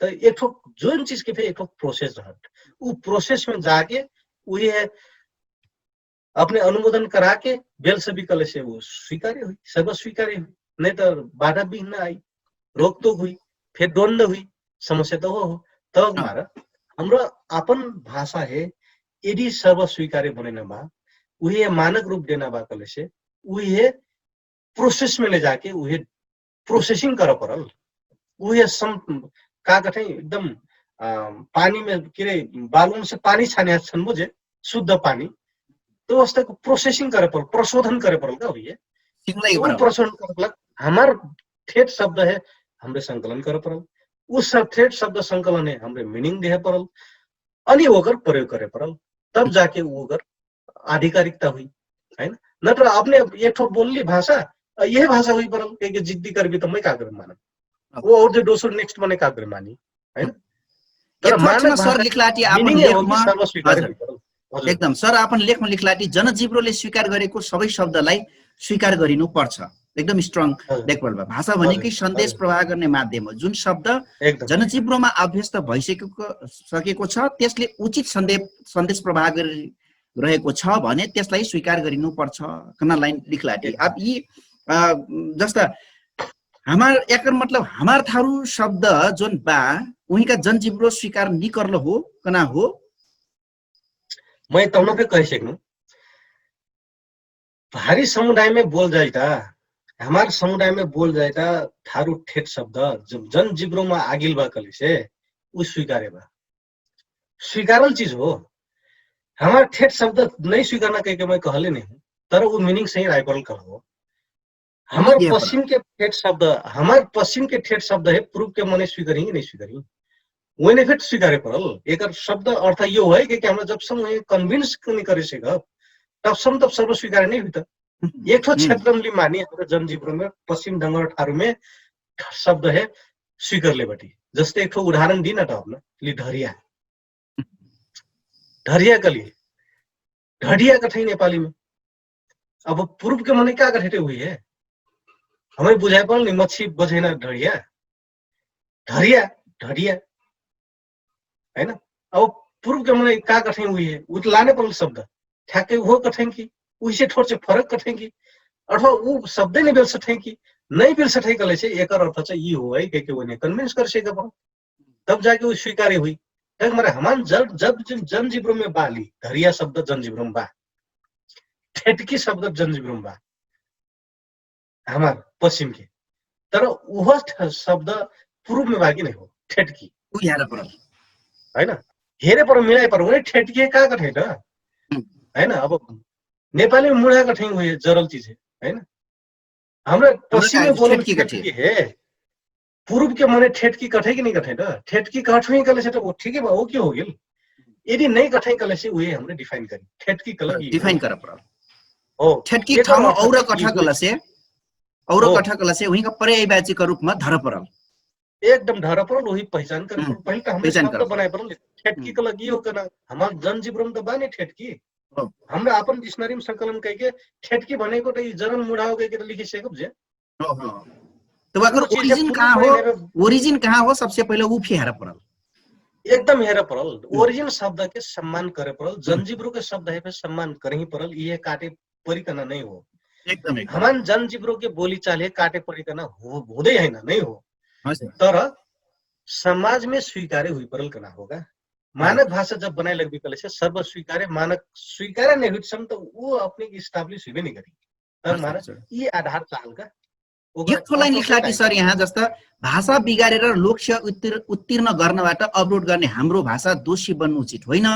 त एक ठो जोन चिजके फेर एक ठो प्रोसेस रहत उ प्रोसेसमे जाके उहे अपने अनुमोदन कराके बेल सभी कलेसे उ स्वीकारे हुई, सर्व स्वीकारे हुई। नै त बाधा बिघ्न आई, रोकतोक हुई, फेर द्वन्द हुई, समस्या त हो हो। तब मार हमरा आपन भाषा हे यदि सर्व स्वीकारे बनेना बा, उहे मानक रूप देना बा कलेसे उहे प्रोसेसमे ले जाके उहे प्रोसेसिङ कर परल। उहे का कठै एकदम पानीमे के रे बालुनसे पानी छाने छन्बो जे शुद्ध पानी त वस्ता प्रोसेसिङ करे परल, प्रशोधन करे परल का हुइए। प्रशोधन करे परल। हमार ठेठ शब्द हे, हमरे संकलन करे परल। उ सब ठेठ शब्द संकलन हे, हमरे मिनिङ देहे परल। अनि ओकर प्रयोग करे परल। तब जाके उ ओकर आधिकारिकता हुइ। हैन? नत्र अपने एक ठो बोलली भाषा, यह भाषा हुइ परल कहिके जिद्दी करबी त मै का करे मानम? उ और जे दोसर नेक्स्ट मने का करे मानी? हैन? तर मानक सर लिखलाटी आपन लेखमा एकदम सर आपन लेखमा लिखलाटी जनजीवरोले स्वीकार गरेको सबै शब्दलाई स्वीकार गरिनु पर्छ। एकदम स्ट्रङ देखबल बा। भाषा भनेकै सन्देश प्रवाह गर्ने माध्यम हो। जुन शब्द जनजीवरोमा अभ्यस्त भइसकेको सकेको छ, त्यसले उचित सन्देश सन्देश प्रवाह गरिरहेको छ भने त्यसलाई स्वीकार गरिनुपर्छ। कना लाइन लिखलाटी। अब यी जस्ता हमार एकर मतलब हमार थारू शब्द जोन बा उहीका जनजीवरो स्वीकार निकर्ल हो कना हो? मै तौना फे कहि सेक्नु। भारी समुदायमे बोल जाइता, हमार समुदायमे बोल जाइता थारू ठेठ शब्द जन जिब्रोमा आगिल बा कलिसे उ स्वीकारे बा। स्वीकारल चिज हो। हमार ठेठ शब्द नै स्वीकारना कहिके मै कहले नै हूँ, तर उ मिनिङ सही राइपरल कल हो। हमार पश्चिम के ठेठ शब्द हमार पश्चिम के ठेठ शब्द है, पुरुब के मनै स्वीकरी कि नै स्वीकरी? ओइने फेट स्वीकारे परल। एकर शब्द अर्थ यो है कि हमरा जब सम कन्भिन्स कनि करे सेक तब सम तब सर्व स्वीकारे नै हुइत। एक ठो क्षेत्रम लि मानी हमरा जनजीवनमे पश्चिम डंगर ठारुमे शब्द है स्वीकरले बटी। जस्तै एक ठो उदाहरण दिन त अपना लि ढरिया। ढरिया कली ढडिया कठै नेपालीमे। अब पुरुब के मनै का कठैटे हुइहे? हमै बुझाइ परल नि मच्छी बझैना ढडिया ढरिया ढडिया। हैन? अब पुरुब के मनै का कठै हुइहे? उ त लाने परल शब्द। ठ्याक्कै उहो कठै कि उहिसे ठोर चाहिँ फरक कठै कि अथवा उ शब्दै नै बेल सठै कि नै बेल सठै कहलेसे एकर अर्थ चाहिँ यि हो है कहिके ओइने कन्भिन्स करे सेक परल। तब जाके उ स्वीकारे हुइ। तक मारे हमान जन जन जिब्रोमे बा लि ढरिया शब्द जन जिब्रोमे बा। ठेटकी शब्द जन जिब्रोमे बा। हमार पश्चिम के तर उह शब्द पुरुबमे बा कि नै हो? ठेटकी। उ हेरे परल। हैन? हेरे परल मिलाइ परल उनी ठेटकी का कठै त? हैन? अब नेपाली मुढा कठै हुए जरल चिज है। हैन? हमरा पश्चिम में बोलल ठेटकी कठे। पुरुब के मने ठेटकी कठे कि नहीं कठे त ठेटकी कठे ही कहले से त वो ठीक है बा, ओके हो गेल। यदि नहीं कठे कहले से उहे हमरे डिफाइन करी ठेटकी कहले डिफाइन करे परल। हो ठेटकी ठाउँ और कठा कहले से और कठा कहले से उही का पर्यायवाची का रूप में धर परल। एकदम धर परल उही पहिचान करे परल। पहिले त हमरे शब्द बनाए परल ठेटकी कहले की हो कना हमार जनजीवन त बानी ठेटकी। हमरा आपन डिक्सनरीम संकलन कैके ठेटकी भनेको त यि जरन मुढाओ कैके त लिखिसकब जे। त ओकर ओरिजिन कहाँ हो? ओरिजिन कहाँ हो सबसे पहिले उ फे हेर परल। एकदम हेर परल। ओरिजिन शब्द के सम्मान करे परल। जनजिब्रो के शब्द है फे सम्मान करही परल। इहे काटे परिकना नै हो। हमान जनजिब्रो के बोली चाले काटे परिकना होदै हैन नै हो। तर समाजमे स्वीकारे हुइ परल कना होगा। मानक भाषा जब बनाइ लगबी कहलेसे सर्व स्वीकारे मानक स्वीकारे नै हुइट सम त उ अपने स्टाब्लिस हुइबे नै करी। तर मानक यि आधार चाहल का। एक ठो लाइन लिखला कि सर यहाँ जस्ता भाषा बिगारेर लोक्ष उत्तीर्ण गर्नबाट अवरोध गर्ने हाम्रो भाषा दोषी बन्नु उचित होइन।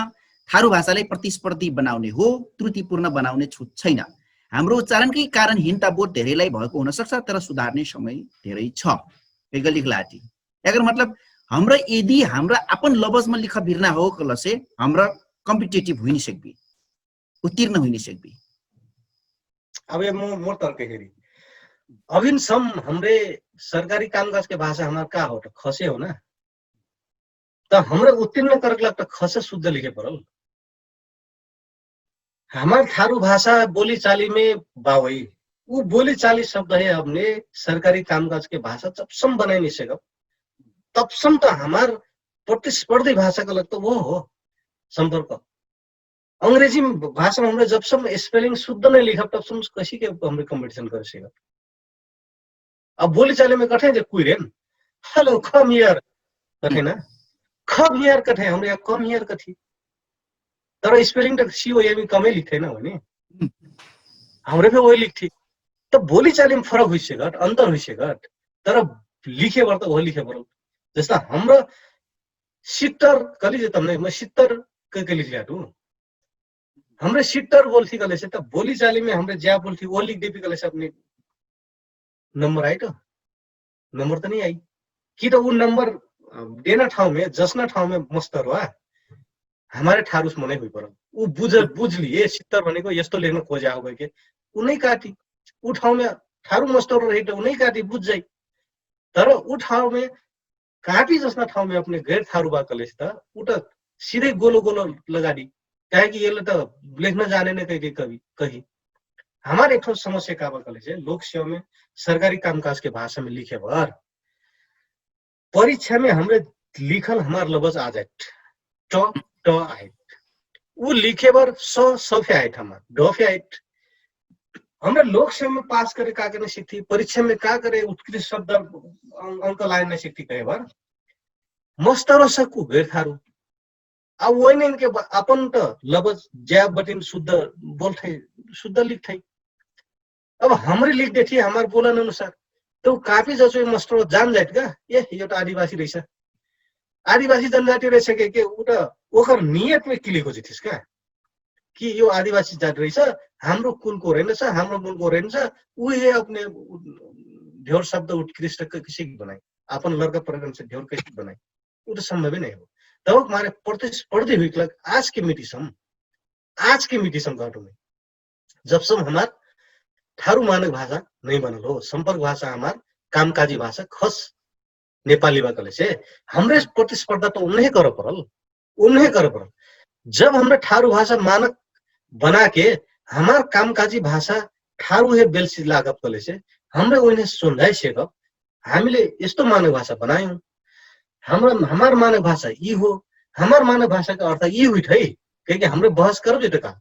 थारु भाषालाई प्रतिस्पर्धी बनाउने हो। त्रुटिपूर्ण बनाउने छुट छैन। हाम्रो उच्चारणकै कारण हिन्ता बोध धेरैलाई भएको हुन सक्छ, तर सुधार्ने समय धेरै छ। एगल लिखला आटी एकर मतलब हमरा यदि हमरा आपन लबजमा लिख बिर्ना हो कलसे हमरा कम्पिटेटिभ हुइ नि सक्बी, उत्तीर्ण हुइ नि सक्बी। अब मोर तर्क हेरी अभिन सम हमरे सरकारी कामकाज के भाषा हमार का हो त खसे हो ना। त हमरे उत्तीर्ण करक लग त खसे शुद्ध लिखे परल। हमार थारु भाषा बोली चाली में बावई उ बोली चाली शब्द है हमने सरकारी कामकाज के भाषा जब सम बनाइ नि सकब तब सम त हमार प्रतिस्पर्धी भाषा का लग त वो हो। सम्पर्क अंग्रेजी भाषा में हमरे जब सम स्पेलिंग शुद्ध नै लिखब तब सम कसी के हमरे कम्पिटिशन करे सकब। अब बोली चाली में कठे जे कुइरेन हेलो कम हियर कठे ना। कम हियर कठे हमरे कम हियर कठी। तर स्पेलिंग त सी ओ एम कमै लिखै ना होनी। हमरे फे वही लिखठी। त बोली चाली में फरक हुइ सकत अंतर हुइ सकत। तर लिखे बर त वही लिखे बर जस्ता हमरा सित्तर कली जे तमने म सित्तर कह के लिख लिया तू। हमरे सित्तर बोलथी कहले से त बोली चाली में हमरे ज्या बोलथी वो लिख देबी कहले से अपने नम्बर आइ त नम्बर त नहीं आई। कि त उ नम्बर देना ठाउँ में जसना ठाउँ में मस्तर वा हमारे ठारुस मनै हुइ परल। उ बुझ बुझली ए सित्तर भनेको यस्तो लेख्न खोज्या हो के उ नै काटी उ ठाउँ में ठारु मस्तर रही त उ नै काटी बुझ जाइ। तर उ ठाउँ में काटी जसना ठाउँ में अपने गैर ठारु बा कलेस त उ त सिधै गोलो गोलो लगाडी। काहे कि यले त लेख्न जाने नै कहि कहि हमार एक ठो समस्या का बा कलेस लोक सेवा में सरकारी कामकाज के भाषा में लिखे भर परीक्षा में हमरे लिखल हमार लबज आ जाइत ट ट आइत। उ लिखे बर स स फे आइत हमार ड फे आइत। हमरे लोक सेवा में पास करे का करे सिकती परीक्षा में का करे उत्कृष्ट शब्द अंक लायन सिकती कहे बर मस्तर सकु गैर थारु। अब वही नहीं के अपन त लबज ज्या बटिन शुद्ध बोलथै शुद्ध लिखथै। अब हमरे लिख देथी हमार बोलन अनुसार त काफी जसो मस्टर जान जाइत का ए यो त आदिवासी रहिस। आदिवासी जनजाति रहिस के के उ त ओकर नियत में क्लिक हो जिथिस का कि यो आदिवासी जात रहिस। हाम्रो कुलको रहेन छ हाम्रो मुलको रहेन छ। उहे अपने ढेउर शब्द उत्कृष्ट किसिक बनाई अपन लड़का प्रकरण से ढेउर कैसिक बनाई उ त सम्भव नै हो। तब मारे प्रतिस्पर्धी हुइक लग आज के मिटिसम आज के मिटिसम घटो में जबसम हमार ठारु मानक भाषा नै बनल हो सम्पर्क भाषा हमार कामकाजी भाषा खस नेपाली बा कहले से हमरे प्रतिस्पर्धा त उन्हे कर परल। उन्हे कर परल जब हमरे ठारु भाषा मानक बना के हमार कामकाजी भाषा ठारु हे बेलसी लागत कहले से हमरे उन्हे सोन्झाइ सेकब। हामीले यस्तो मानक भाषा बनायौं। हमार मानक भाषा यी हो। हमार मानक भाषा का अर्थ यी हुइट है। कहिके हमरे बहस करब जेत का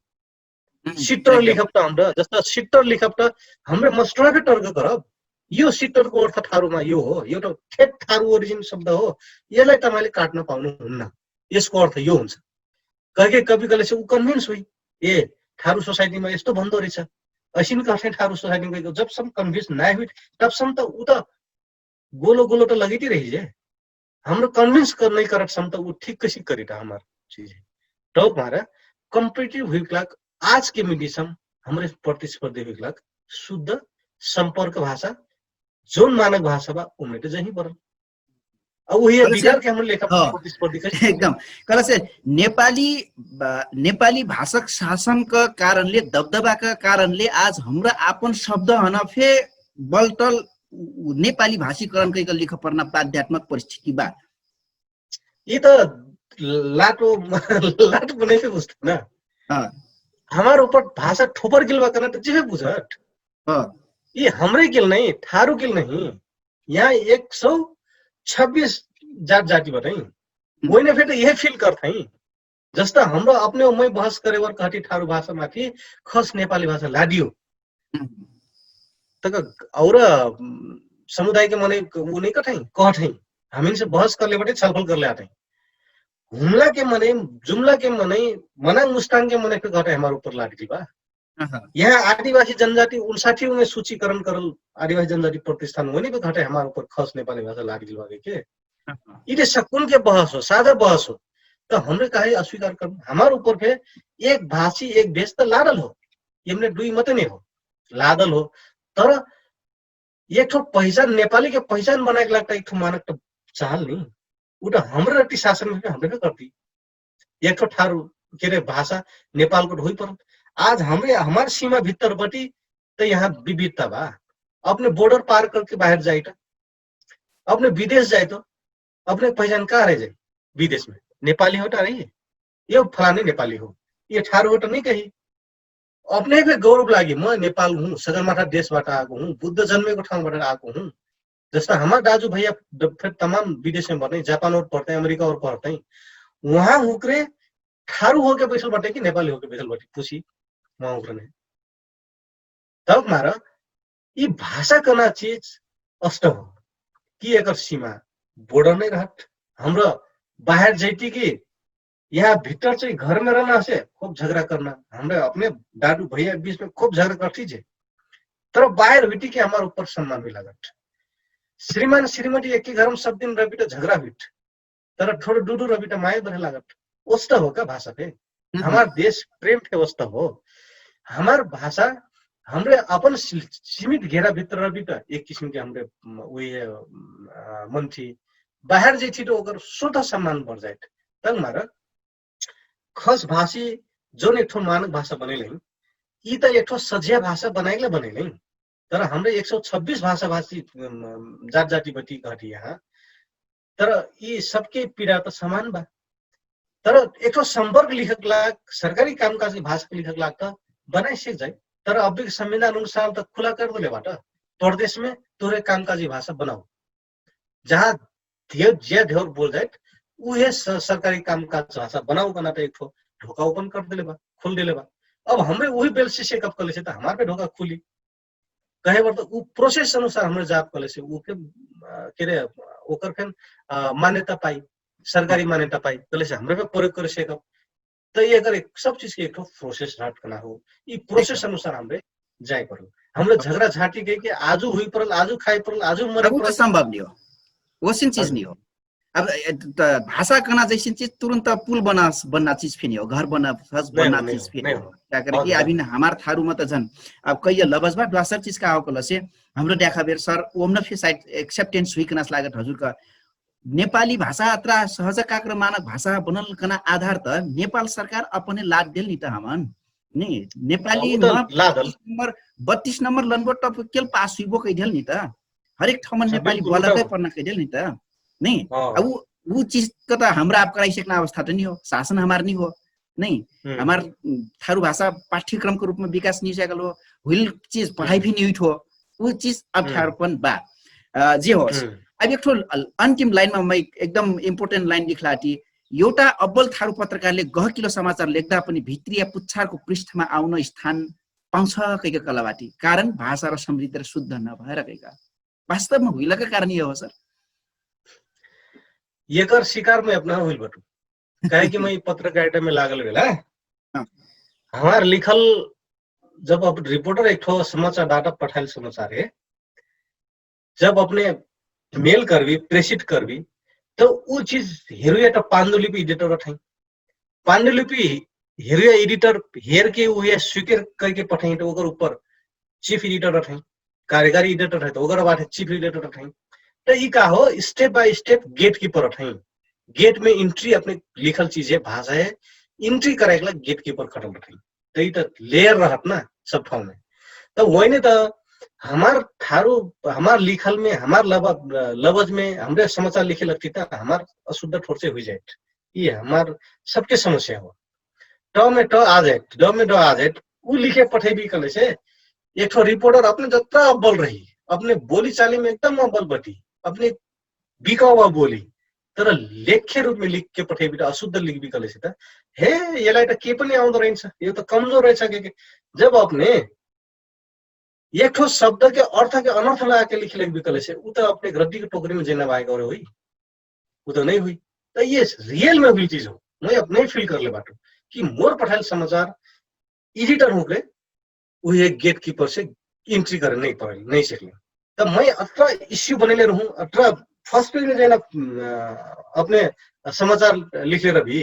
सिट्टर लिखब त हमरा जस्ता सिट्टर लिखब त हमरे मस्टरा के टर्क करब। यो सिट्टर को अर्थ ठारु मा यो हो यो त ठेट ठारु ओरिजिन शब्द हो। यसलाई तपाईँले काट्न पाउनु हुन्न। यसको अर्थ यो हुन्छ। कहिके कभी कहले से उ कन्भिन्स हुई ए ठारु सोसाइटी मा यस्तो भन्दो रहेछ। असिन कहते ठारु सोसाइटी मा जब सम कन्भिन्स नाय हुई तब सम त उ त गोलो गोलो त लगैती रही जे। हमरो कन्भिन्स कर नहीं करत सम त उ ठीक कसी करी त हमार चीज है। तो हमारा कम्पिटिटिव हुई क्लाक आज के मिडिसम हमरे प्रतिस्पर्धी हुई क्लाक शुद्ध सम्पर्क भाषा जोन मानक भाषा बा उमेट जही परल। अब उही बिगार के हमरे लेखा प्रतिस्पर्धी कैसे एकदम कला से नेपाली नेपाली भाषक शासनका कारणले दबदबाका कारणले आज हमरा आपन शब्द हन फे बलटल नेपाली भाषीकरण कैका लिख पर्ना बाध्यात्मक परिस्थिति बा। यी त लाटो लाटो बनाइसे बुझ्दैन। हमार ऊपर भाषा ठोपर गेल बा करना त जेबे बुझट। यी हमरे गेल नहीं, ठारू गेल नहीं। यहाँ एक सौ छब्बीस जात जाति बटै। ओइने फेर त यह फिल करत है। जस्ता हमरा अपने मै बहस करेबर कहटी ठारू भाषा माथि खस नेपाली भाषा लाडियो। तक और समुदाय के मनै उ नहीं कठै, कहठै। हमिन से बहस करले बटै, छलफल करले आठै। हुमला के मनै, जुमला के मनै, मनाङ मुस्ताङ के मनै फेर कहठै हमार ऊपर लाडियो बा। यहाँ आदिवासी जनजाति उनसाठीमे सूचीकरण करल आदिवासी जनजाति प्रतिष्ठान होने भी घटे हमार ऊपर खस नेपाली भाषा लाग दिल बागे के। इते सकुन के बहस हो, सादा बहस हो। त हमरे काहे अस्वीकार करना? हमार ऊपर फे एक भाषी एक भेष त लाडल हो। यमने दुई मते नहीं हो, लाडल हो। तर एक ठो पहिचान, नेपाली के पहिचान बनाएक लागता एक ठो मानक त चाहल नहीं। उ त हमरे रटी शासन में हमरे करती। एक ठो ठारू के रे भाषा नेपाल को होइ परल। आज हमरे हमार सीमा भित्तर बटी त यहाँ विविधता बा। अपने बोर्डर पार करके बाहेर जाइट, अपने विदेश जाइट, अपने पहिचान कहाँ रहे जाइ? विदेश में नेपाली होटा रही? यो फलाने नेपाली हो, यो ठारू होटा नहीं कही। अपने फे गौरव लागि म नेपाल हुँ, सगरमाठा देशबाट आएको हुँ, बुद्ध जन्मेको ठाउँबाट आएको हुँ। जस्ता हमार दाजु भैया फेर तमाम विदेश में बटै, जापान और पढ़तै, अमेरिका और पढ़तै। उहाँ हुकरे ठारू होके बैठल बटै कि नेपाली होके बैठल बटै, पुछी उहाँ हुकरे नहीं। तब मार यी भाषा कना चिज अष्ट हो कि एकर सीमा बोर्डर नहीं रहत। हमरा बाहेर जैती कि यहाँ भित्तर चाहिँ घरमे रहना से खुब झगडा करना। हमरा अपने दादु भैया बिचमे खुब झगडा करती जे, तर बाहेर हुइटी कि हमार उपर सम्मान हुइ लागत। श्रीमान श्रीमती एक्की घरम सब दिन रबिट झगडा हुइट, तर ठोर दुदु रबिट माया बढे लागत। ओस्त हो का भाषा फे? हमार देश प्रेम फे ओस्त हो। हमार भाषा हमरे अपन सीमित घेरा भित्तर रबिट एक किसिमके हमरे उहे मन थी। बाहेर जैथी त ओकर सोधा सम्मान बढ जाइत। तब मार खस भाषी जौन एक ठो मानक भाषा बनैलै, यी त एक ठो सजिया भाषा बनाइकले बनैलै। तर हमरे एक सौ छब्बीस भाषा भाषी जात जाति बटी कहटी यहाँ, तर यी सबके पीडा त समान बा। तर एक ठो सम्पर्क लिखक लाग, सरकारी कामकाज के भाषा लिखक लाग त बनाइ सिक जाइ। तर अभी संविधान अनुसार त खुला कर देले बाट, प्रदेश में तोरे कामकाजी भाषा बनाउ। जहाँ धेर ज्या धेर बोल जाइत, उहे सरकारी काम का चाहसा बनाउ कना त एक ठो ढोका ओपन कर देले बा, खोल देले बा। अब हमरे उही बेल से सेकअप करले से त हमार पे ढोका खुली। कहे बर त उ प्रोसेस अनुसार हमरे जाप करले से उ के केरे ओकर फेन मान्यता पाई, सरकारी मान्यता पाई, कहले से हमरे पे प्रयोग करे सेकअप। त यी अगर सब चिज के एक ठो प्रोसेस राट कना हो, यी प्रोसेस अनुसार हमरे जाए परल। हमरे झगडा झाटी कहिके आजु हुइ परल, आजु खाइ परल, आजु मरे परल। सम्भव नियो। ओसिन चिज नियो। अब भाषा कना जैसिन चिज तुरुन्त पुल बना बन्ना चिज फेनियो, घर बन्ना चिज फेनियो। क्या करे कि अभिन हमार थारु मत झन अब कैया लबज बा। द्वासर चिज का हो कलसे हमरो द्याखा बेर सर ओमन फे साइड एक्सेप्टेन्स हुइ कनास लागत हजुर का नेपाली भाषा अत्रा सहज काक्र मानक भाषा बनल कना आधार त नेपाल सरकार अपने लाद देल नि त हमन। नि नेपाली नम्बर बत्तीस नम्बर लनबो टप केल पास हुइबो कहि देल नि त। हरेक ठाउँमा नेपाली बोलकै पर्ना कहि देल नि त। नि अब उ चिज त त हमरा आप कराइ सकना अवस्था त नि हो। शासन हमार नि हो। नै हमार थारु भाषा पाठ्यक्रमको रूपमा विकास नि सकल हो। हुइल चिज पढाइ फे नि हुइट हो। उ चिज अप्ठ्यारो पनि बा। जे होस्, अब एक ठो अन्तिम लाइनमा मै एकदम इम्पोर्टेन्ट लाइन लिखलाटी। एउटा अब्बल थारु पत्रकारले गहकिलो समाचार लेख्दा पनि भित्रिया पुच्छारको पृष्ठमा आउन स्थान पाउँछ कैका कलावाटी कारण भाषा र समृद्ध र शुद्ध नभएर कैका वास्तवमा हुइलका कारण यो हो सर। एकर शिकार मै अपना हुइल बटु। काहे कि मै पत्रकारिता में लागल बेला हमार लिखल जब अब रिपोर्टर एक ठो समाचार डाटा पठाइल समाचार है, जब अपने मेल करबी प्रेषित करबी, त उ चिज हेरुया त पाण्डुलिपि एडिटर अठै। पाण्डुलिपि हेरुया एडिटर हेर के उहे स्वीकार करके पठै त ओकर ऊपर चिफ एडिटर अठै, कार्यकारी एडिटर अठै त ओकर बाद चिफ एडिटर अठै। त ई का हो, step by step gatekeeper अठै। गेट में एंट्री अपने लिखल चीज है, भाषा है, एंट्री कराएक लाग गेट कीपर खटल अठै। त ई त लेयर रहत ना सब ठाउँ में। त वैने त हमार थारु हमार लिखल में हमार लबज में हमरे समाचार लिखे लगती त हमार अशुद्ध ठोर से हुइ जाइत। ई हमार सबके समस्या हो। टमे ट आजेट डमे ड आजेट उ लिखे पठैबी कहलेसे एक ठो रिपोर्टर अपने जत्रा अब्बल रही, अपने बोली चालीमे एकदम अब्बल बटी, अपने बिकावा बोली, तर लेख्य रूपमे लिखके पठैबी त अशुद्ध लिखबी कहलेसे त हे यलाइ त के पनि आउँदो रहन्छ, यो त कमजोर रहन्छ के जब अपने एक ठो शब्द के अर्थ के अनर्थ लगा के लिखे लगबी कहलेसे उ त अपने रद्दी के टोकरी में जेना बाहेक और होई। उ त नै हुई। त ये रियल में हुई चीज हो। मैं अपने फील करले बाटो कि मोर पठाइल समाचार एडिटर हुकले उहे गेट कीपर से एंट्री करे नै पड़ल नै सकले। त मैं अत्रा इश्यू बनेले रहूं अत्रा फर्स्ट पेज में जेना अपने समाचार लिखले रहबी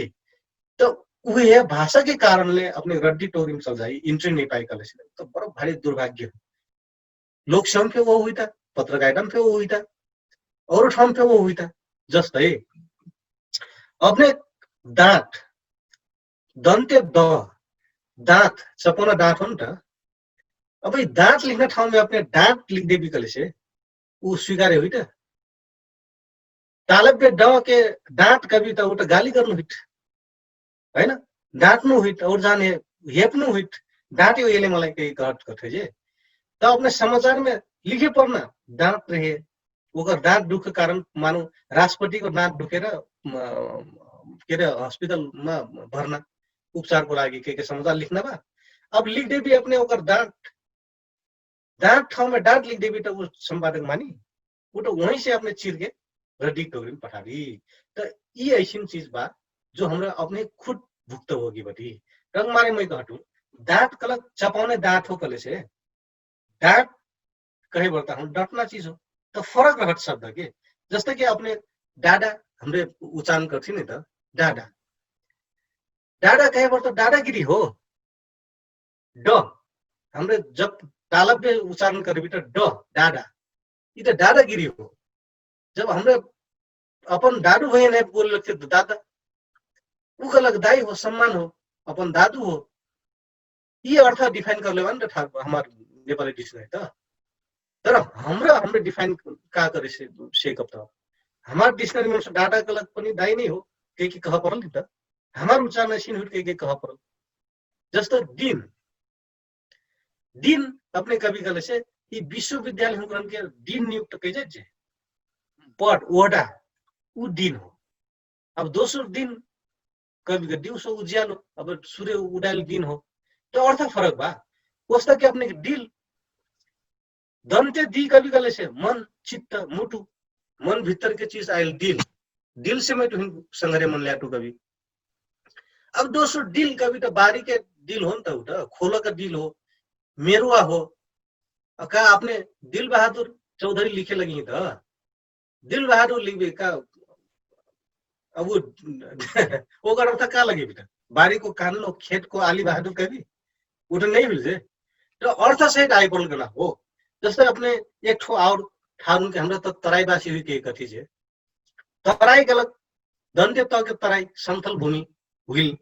त उहे भाषा के कारणले अपने रड्डी टोरी में चल जाई एंट्री नै पाई कहले से त बड़ा भारी दुर्भाग्य हो। लोक सेवम फे वो हुइता, पत्रकारिता फे वो हुइता, और ठाउँ फे वो हुइता। जस्तै अपने दाँत, दन्ते द, दाँत चपौना दाँत हो न त। अब दाँत लिखना ठाउँ में अपने दाँत लिख देबी कहले से उ स्वीकार्य हुइता। तालब्य ड के दाँत कभी त उ त गाली गर्नु हुइट, है न? डाँट्नु हुइट और जाने हेप्नु हुइट, डाँट्यो एले मलाई कही कहत कथे जे। त अपने समाचार में लिखे पर्ना, डाँट रहे, ओकर डाँट दुख कारण मानो राष्ट्रपति को डाँट दुखेर के रे हस्पिटल मा भर्ना, उपचार को लागि के के समाचार लिखना बा। अब लिख देबी अपने ओकर डाँट, डाँट ठाउँ में डाँट लिख देबी त उ सम्पादक मानी, उ त वही से अपने चिर के रड्डी टोकरी में पठाबी। त यी ऐसिन चिज बा जो हमरा अपने खुद भुक्त होगी बटी। रंग मारे मै कहटु डाँट कलक चपौने डाँट हो कहले से डाँट कहे बरता हम डटना चिज हो। त फरक रहत शब्द के जस्ते कि अपने डाडा हमरे उच्चारण करथी नै त डाडा, डाडा कहे बरता डाडागिरी हो। ड हमरे जब तालब्य उच्चारण करबी त ड डाडा, यी त डाडागिरी हो। जब हमरे अपन दादु भैया नै बोले लगते त दादा, उ कहलक दाई हो, सम्मान हो, अपन दादु हो। यी अर्थ डिफाइन करले बान त हमार नेपाली डिक्सनरी त। तर हमरा हमरे डिफाइन का करे से से कब त हमार डिक्सनरी में डाटा गलत पनि दाई नै हो, कह के कह परल त हमार उच्चारण सिन हुट कह के कह परल। जस्तो दिन, दिन अपने कभी कहले से यी विश्वविद्यालय हुकरन के दिन नियुक्त कह जाए जे पट ओडा उ दिन हो। अब दोस्रो दिन कभी दिउँसो उज्यालो, अब सुर्य उडाइल दिन हो। त अर्थ फरक बा। ओस्ता कि अपने दिल दन्ते दी कभी कहले से मन चित्त मुटु, मन भित्तर के चिज आइल दिल, दिल से मै तुहिन संघरे मन ल्याटु कभी। अब दोस्रो दिल कभी त बारी के दिल हो न त उठ खोल का दिल हो, मेरुवा हो। का अपने दिल बहादुर चौधरी लिखे लगी त दिल बहादुर लिखबे का? अब ओकर अर्थ का लगे बेटा? बारी को कान लो, खेत को आली बहादुर कभी उठ नहीं मिल जे। त अर्थ सहित आइ परल गना हो। जस्तै अपने एक ठो आउर ठारुन के हमरा त तराई बासी हुइ के कथी जे तराई गलत दन्ते त के तराई समथल भूमि हुइल।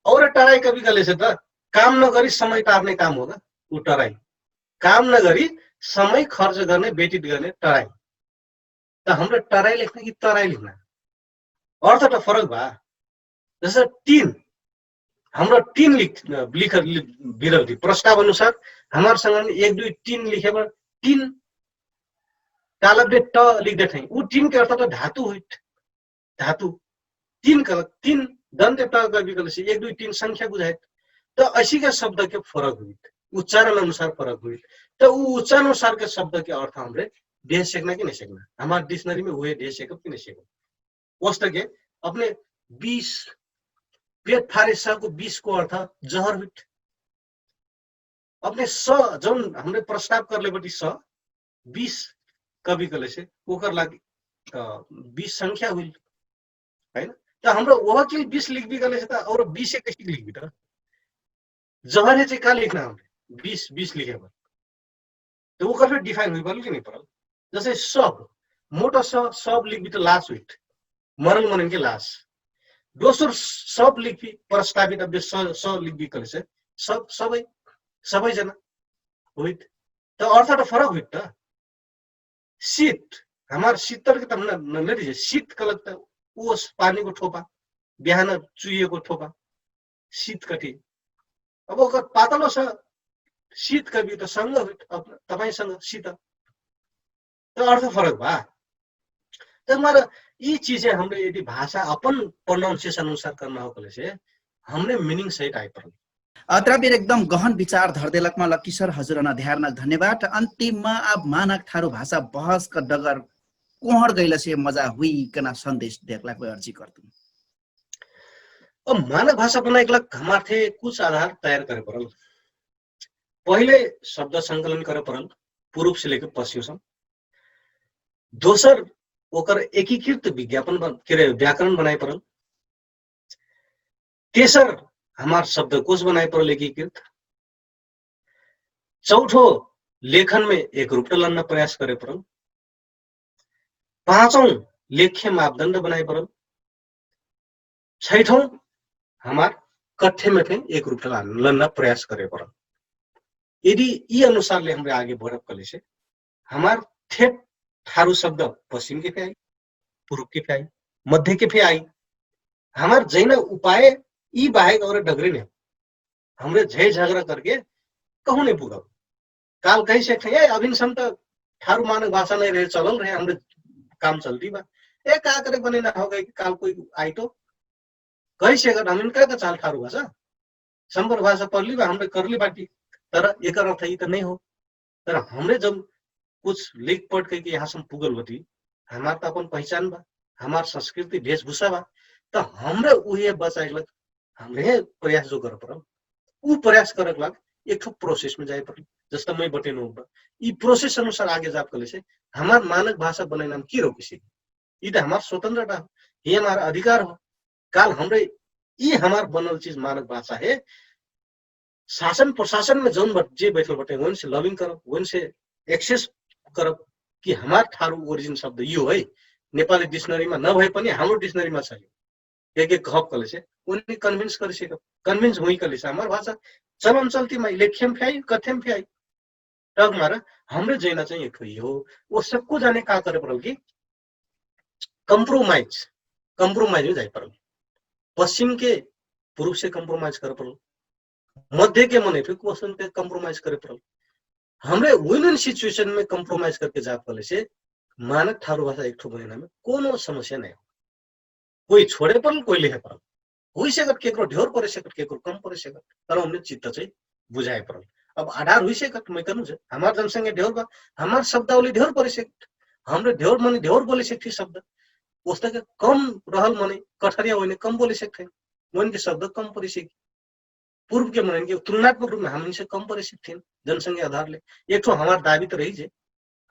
और टराई कभी कहले से त काम नगरी समय टार्ने काम होगा। उ टराई काम नगरी समय खर्च गर्ने बेटित गर्ने टराई। त हमरा टराई लेख्ना कि तराई लेख्ना अर्थ त फरक बा। जैसे तीन हमरा तीन लिख लिख बिरल थी प्रस्ताव अनुसार हमार संगन एक दुई तीन लिखे बा। तीन तालब्य ट लिख देत है उ तीन के अर्थ त धातु हुइट। धातु तीन कलक तीन दन्ते ट कभी कलक से एक दुई तीन संख्या बुझाइत। त असी के शब्द के फरक हुइट उच्चारण अनुसार फरक हुइट। त उ उच्चारण अनुसार के शब्द के अर्थ हमरे दे सकना कि नहीं सकना हमार डिक्शनरी में हुए दे सकब कि नहीं सकब। ओस्तके अपने विष पेट फारे सको विषको अर्थ जहर हुइट। अपने स जौन हमरे प्रस्ताव करले बटी स विष कभी कहले से ओकर लागि विष संख्या हुइल है न। त हमरा ओह के विष लिखबी कहले से त और विष कैसे लिखबी त जहर है चाहिँ का लिखना हमरे विष विष लिखे पर त ओकर फेर डिफाइन हुइ परल कि नहीं परल। जैसे सब मोटा स सब लिखबी त लास हुइट मरल मनन के लास। दोसर सब लिखबी प्रस्तावित अब स लिखबी कहले से सब सबै सबै जना हुइट। त अर्थ त फरक हुइट त शीत हमार शीतल के त हमरा नदी शीत कलक त ओस पानी को ठोपा बिहान चुइएको ठोपा सित कठी। अब ओकर पातलो छ सित कभी त संग होइत, अब तपाईंसँग सित त अर्थ फरक बा। त मर यी चिजे हमरे यदि भाषा अपन प्रोनाउन्सिएसन अनुसार कर्ना हो कहलेसे हमरे मिनिङ सहित आइपरल। अत्रा बेर एकदम गहन विचार धरदेलकमा लक्कीसर हजुर अन ध्यारनक धन्यवाद। अन्तिममा अब मानक थारु भाषा बहसक डगर कोहर गैलसे मजा हुइकना सन्देश देहकलाक अर्जी कर्तुम। अब मानक भाषा बनाइकलाक हमार थे कुछ आधार तयार करे परल। पहिले शब्द संकलन करे परल, पुरुपसे लेके पश्चिमसम। दोसर ओकर एकीकृत विज्ञापन व्याकरण बनाए परल। तेसर हमार शब्द कोष बनाए परल एकीकृत। चौठो लेखनमे एक रूपट लन्न प्रयास करे परल। पाँचौ लेख्य मापदण्ड बनाए परल। छैठौ हमार कठ्यमे फेन एक रूपट लन्न प्रयास करे परल। यदि यि अनुसारले हमरे आगे बढब कहलेसे हमार ठेट ठारु शब्द पश्चिमके फे आइ, पुरुपके फे आइ, मध्यके फे आइ। हमार जैना उपाय यि बाहेक और डगरे नै हो। हमरे झै झगरा करके कहु नै पुगब। काल कहिसेक है अभिन सम त ठारु मानक भाषा नै रहे चलल रहे हमरे काम चल्ती बा। ए का करेक बने ना होगै कि काल कोइ आइटो कहिसेक हमिन का का चाल ठारु भाषा सम्बर भाषा परली बा हमरे करली बाटी। तर एकर अर्थ यि त नै हो। तर हमरे जब कुछ लेख पट कहिके यहाँसम पुगल होती हमार त अपन पहिचान बा, हमार संस्कृति भेषभूषा बा। त हमरे उहे बचाइलक हमरे प्रयास जो कर परल उ प्रयास करक लाग एक ठो प्रोसेसमे जाए परल। जस्ता मै बटेन हो बा यि प्रोसेस अनुसार आगे जाब कहलेसे हमार मानक भाषा बनाइनाम कि रहो किसी यि त हमार स्वतन्त्रता हो, यि हमार अधिकार हो। काल हमरे यि हमार बनल चिज मानक भाषा हे। शासन प्रशासनमे जौन जे बैठल बटे ओनसे लबिङ करब ओनसे एक्सेस करब कि हमार ठारु ओरिजिन शब्द यि हो है। नेपाली डिक्सनरीमा नभए पनि हाम्रो डिक्सनरीमा छ। एक एक कहब कहलेसे ओनी कन्भिन्स करिसेकब। कन्भिन्स हुइ कहलेसे हमार भाषा चलन चल्तीमा लेख्यम फ्याइ कथ्यम फ्याइ। तब मारा हमरे जैना चाहिँ एक ठो यि हो। वो सक्को जाने का करे परल कि कम्प्रोमाइज कम्प्रोमाइज में जाइ परल। पश्चिम के पूर्व से कम्प्रोमाइज करे परल। मध्य के मने फिर क्वेश्चन के कम्प्रोमाइज करे परल। हमरे विन विन सिचुएशन में कम्प्रोमाइज करके जा परले से मानक ठारु भाषा एक ठो बनेना में कोनो समस्या नहीं हो। कोई छोड़े परल कोई लेहे परल। हुई सेकत केकरो ढेउर परे सेकत केकरो कम परे सेकत। तर हमने चित्त चाहिँ बुझाए परल। अब आधार हुई सेकत मैं कनु जे हमार जनसंख्या ढेउर बा, हमार शब्दावली ढेउर परे सेकत। हमरे ढेउर मने ढेउर बोले सेकती शब्द। ओस्तके कम रहल मने कठरिया ओइने कम बोले सेकते। ओइनके शब्द कम परे सेकी। पूर्वके मनैनके तुलनात्मक रूपमे हमनीसे कम परे सिक्थिन। जनसंख्या आधारले एक ठो हमार दाबी त रही जे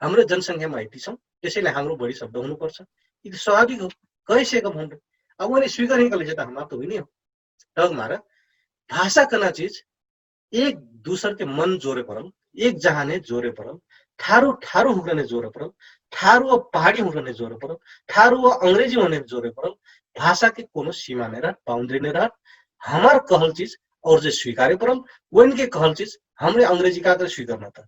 हमरे जनसंख्यामा आइटी छौँ, त्यसैले हाम्रो बढी शब्द हुनुपर्छ। यि त स्वाभाविक हो। कहिसेकब हुन्ट अब ओइने स्वीकार हिकले जे त हमार त हुइने हो। तब मारा भाषा कना चिज एक दुसरके मन जोरे परल, एक जहाने जोरे परल, ठारु ठारु हुकरने जोरे परल, ठारु पहाडी हुकरने जोरे परल, ठारु अंग्रेजी हुकरने जोरे परल। भाषाके कोनो सिमा नै रहत, बाउन्ड्री नै रहत। हमार कहल चिज और जे स्वीकारे परल, ओइनके कहल चिज हमरे अंग्रेजी का तर स्वीकार न त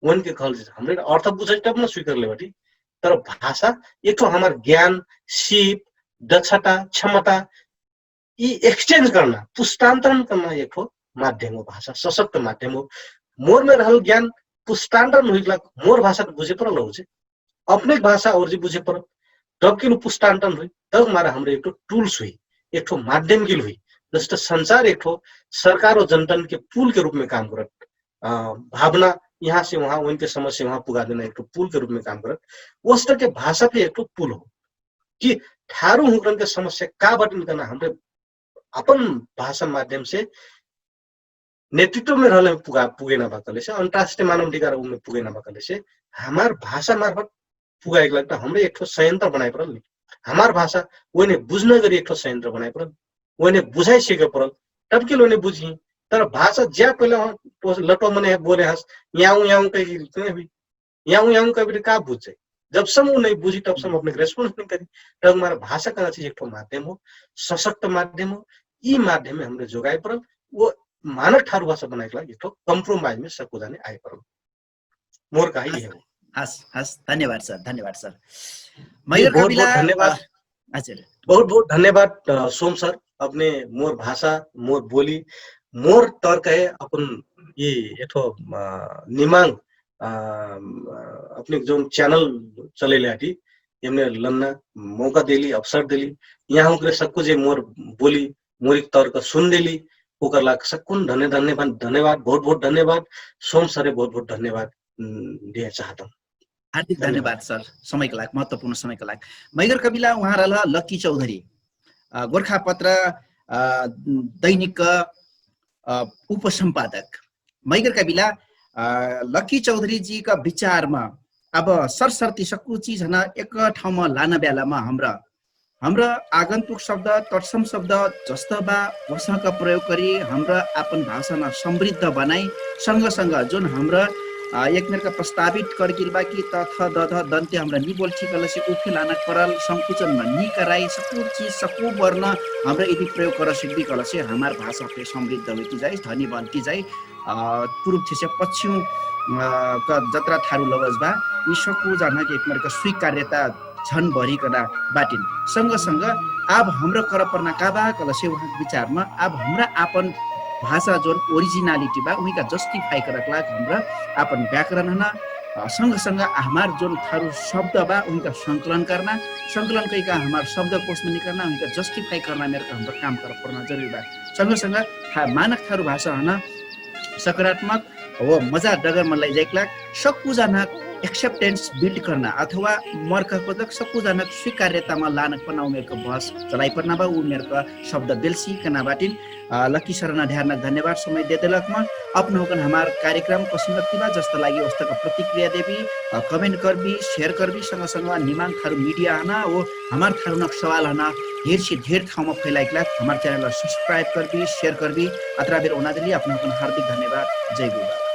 ओइनके कहल चिज हमरे अर्थ बुझै तब न स्वीकार लेबटी। तर भाषा एक ठो हमार ज्ञान, सिप, दक्षता, क्षमता यि एक्सचेन्ज कर्ना पुस्तान्तरण कर्ना एक ठो माध्यम हो। भाषा सशक्त माध्यम हो। मोरमे रहल ज्ञान पुस्तान्तरण हुइकला मोर भाषा त बुझे परल हो जे अपनेक भाषा और जे बुझे परल। तब किलु पुस्तान्तरण हुइ तब मारा हमरे एक ठो टुल्स हुइ, एक ठो माध्यम किलु हुइ। जस्ता संचार एक ठो सरकार और जनतन के पुल के रूपमे काम करत। भावना यहाँ से वहाँ ओइनके समस्या वहाँ पुगा देना एक ठो पुल के रूपमे काम करत। ओस्तके भाषा फे एक ठो पुल हो। कि ठारु हुँकरनके समस्या का बटिन कहना हमरे अपन भाषा माध्यम से नेतृत्वमे रहले पुगेना बा कहलेसे अन्तराष्ट्रिय मानव अधिकार उमे पुगेना बा कहलेसे हमार भाषा मार्फत पुगाएक लगता हमरे एक ठो संयन्त्र बनाए परल नि। हमार भाषा ओइने बुझ्न गरी एक ठो संयन्त्र बनाए परल। ओइने बुझाइ सिके परल। तबके ओइने बुझी। तर भाषा ज्या पहिले लटो मने बोले हस याउ याउ कहि याउ याउ कहि का बुझे। जब सम उ नै बुझी तब सम अपने रेस्पोन्स नै करी। तब हमारा भाषा कहना चिज एक ठो माध्यम हो, सशक्त माध्यम हो। यी माध्यम में हमरे जोगाए परल। वो मानक ठारु भाषा बनाए के लागि एक ठो कम्प्रोमाइज में सको जाने आए परल। मोर कहा यही हो। हस हस धन्यवाद सर, धन्यवाद सर। मयूर बहुत बहुत धन्यवाद। हजुर। बहुत बहुत धन्यवाद सोम सर। अपने मोर भाषा, मोर बोली, मोर तौर कहे अपन यि एठो निमाङ अपने जौन च्यानल चलैले हटी यमने लन्ना मौका देली, अवसर देली। यहाँ हुँकरे सक्कु जे मोर बोली मोरिक तौर क सुन देली, ओकर लाग सक्कुन धन्य धन्यवाद। बहुत बहुत धन्यवाद। सोम सरे बहुत बहुत धन्यवाद। दिए चाहतौँ। हार्दिक धन्यवाद सर, समयका लाग, महत्वपूर्ण समयका लाग। मैगर कबिला उहाँ रहल लक्की चौधरी, गोर्खा पत्र दैनिक उपसम्पादक। मैगर कबिला लक्की चौधरी जी का विचारमा अब सरसर्ती सक्कु चिज हन एक ठाउँमा लान बेलामा हमरा हमरा आगन्तुक शब्द, तत्सम शब्द जस्त बा वसक प्रयोग करी हमरा आपन भाषामा समृद्ध बनाई। संग संग जौन हमरा एक मेरका प्रस्तावित करगिल बा कि तथ दध दन्त्य हमरा निबोल्ठी कहलसे उफे लाना करल संकुचनमा निकराई सकुर चिज सकुर वर्ण हमरा यदि प्रयोग कर सिक्दी कहलसे हमार भाषा फे समृद्ध होइती जाइ धनी बनती जाइ। पुरुब थेसे पछिउ क जत्रा थारु लवज बा। यि सकु जाना के एक मेरका स्वीकार्यता झन भरिकना बाटिन। संग संग आब हमरा करपर्ना का बा कहलसे उहाँक विचारमा आब हमरा आपन भाषा जौन ओरिजिनालिटी बा उहिका जस्टिफाई करक लाग हमरा आपन व्याकरण हना। संग संग हमार जौन थारु शब्द बा उहिका संकलन कर्ना, संकलन कैका हमार शब्द कोसमा निकर्ना उहिका जस्टिफाई कर्ना मेरका हमरा काम करपर्ना जरुरी बा। संग संग मानक थारु भाषा हना सकारात्मक हो मजा डगरमा लैजाइक लाग सक्कु जाना एक्सेप्टेन्स बिल्ड कर्ना अथवा मर्का कोदक सक्कु जाना स्वीकार्यतामा लानक पना उमेरका बहस चलाइपर्ना बा उमेरका शब्द बेल्सी कना बाटिन। लक्की सरना ध्यानक धन्यवाद समय देदेलकमा अपनहुकन हमार कार्यक्रम कसिन लक्की बा जस्त लागि ओस्तक प्रतिक्रिया देबी, कमेन्ट कर्बी, सेयर कर्बी संग संग निमाङ थारु मिडिया हना ओ हमार थारुनक सवाल हना। ढेर से ढेर ठाउँमा फैलाइक लाग हमार च्यानल सब्स्क्राइब कर्बी सेयर कर्बी। अत्रा बेर ओना देली अपनहुकन हार्दिक धन्यवाद। जय गुरुबा।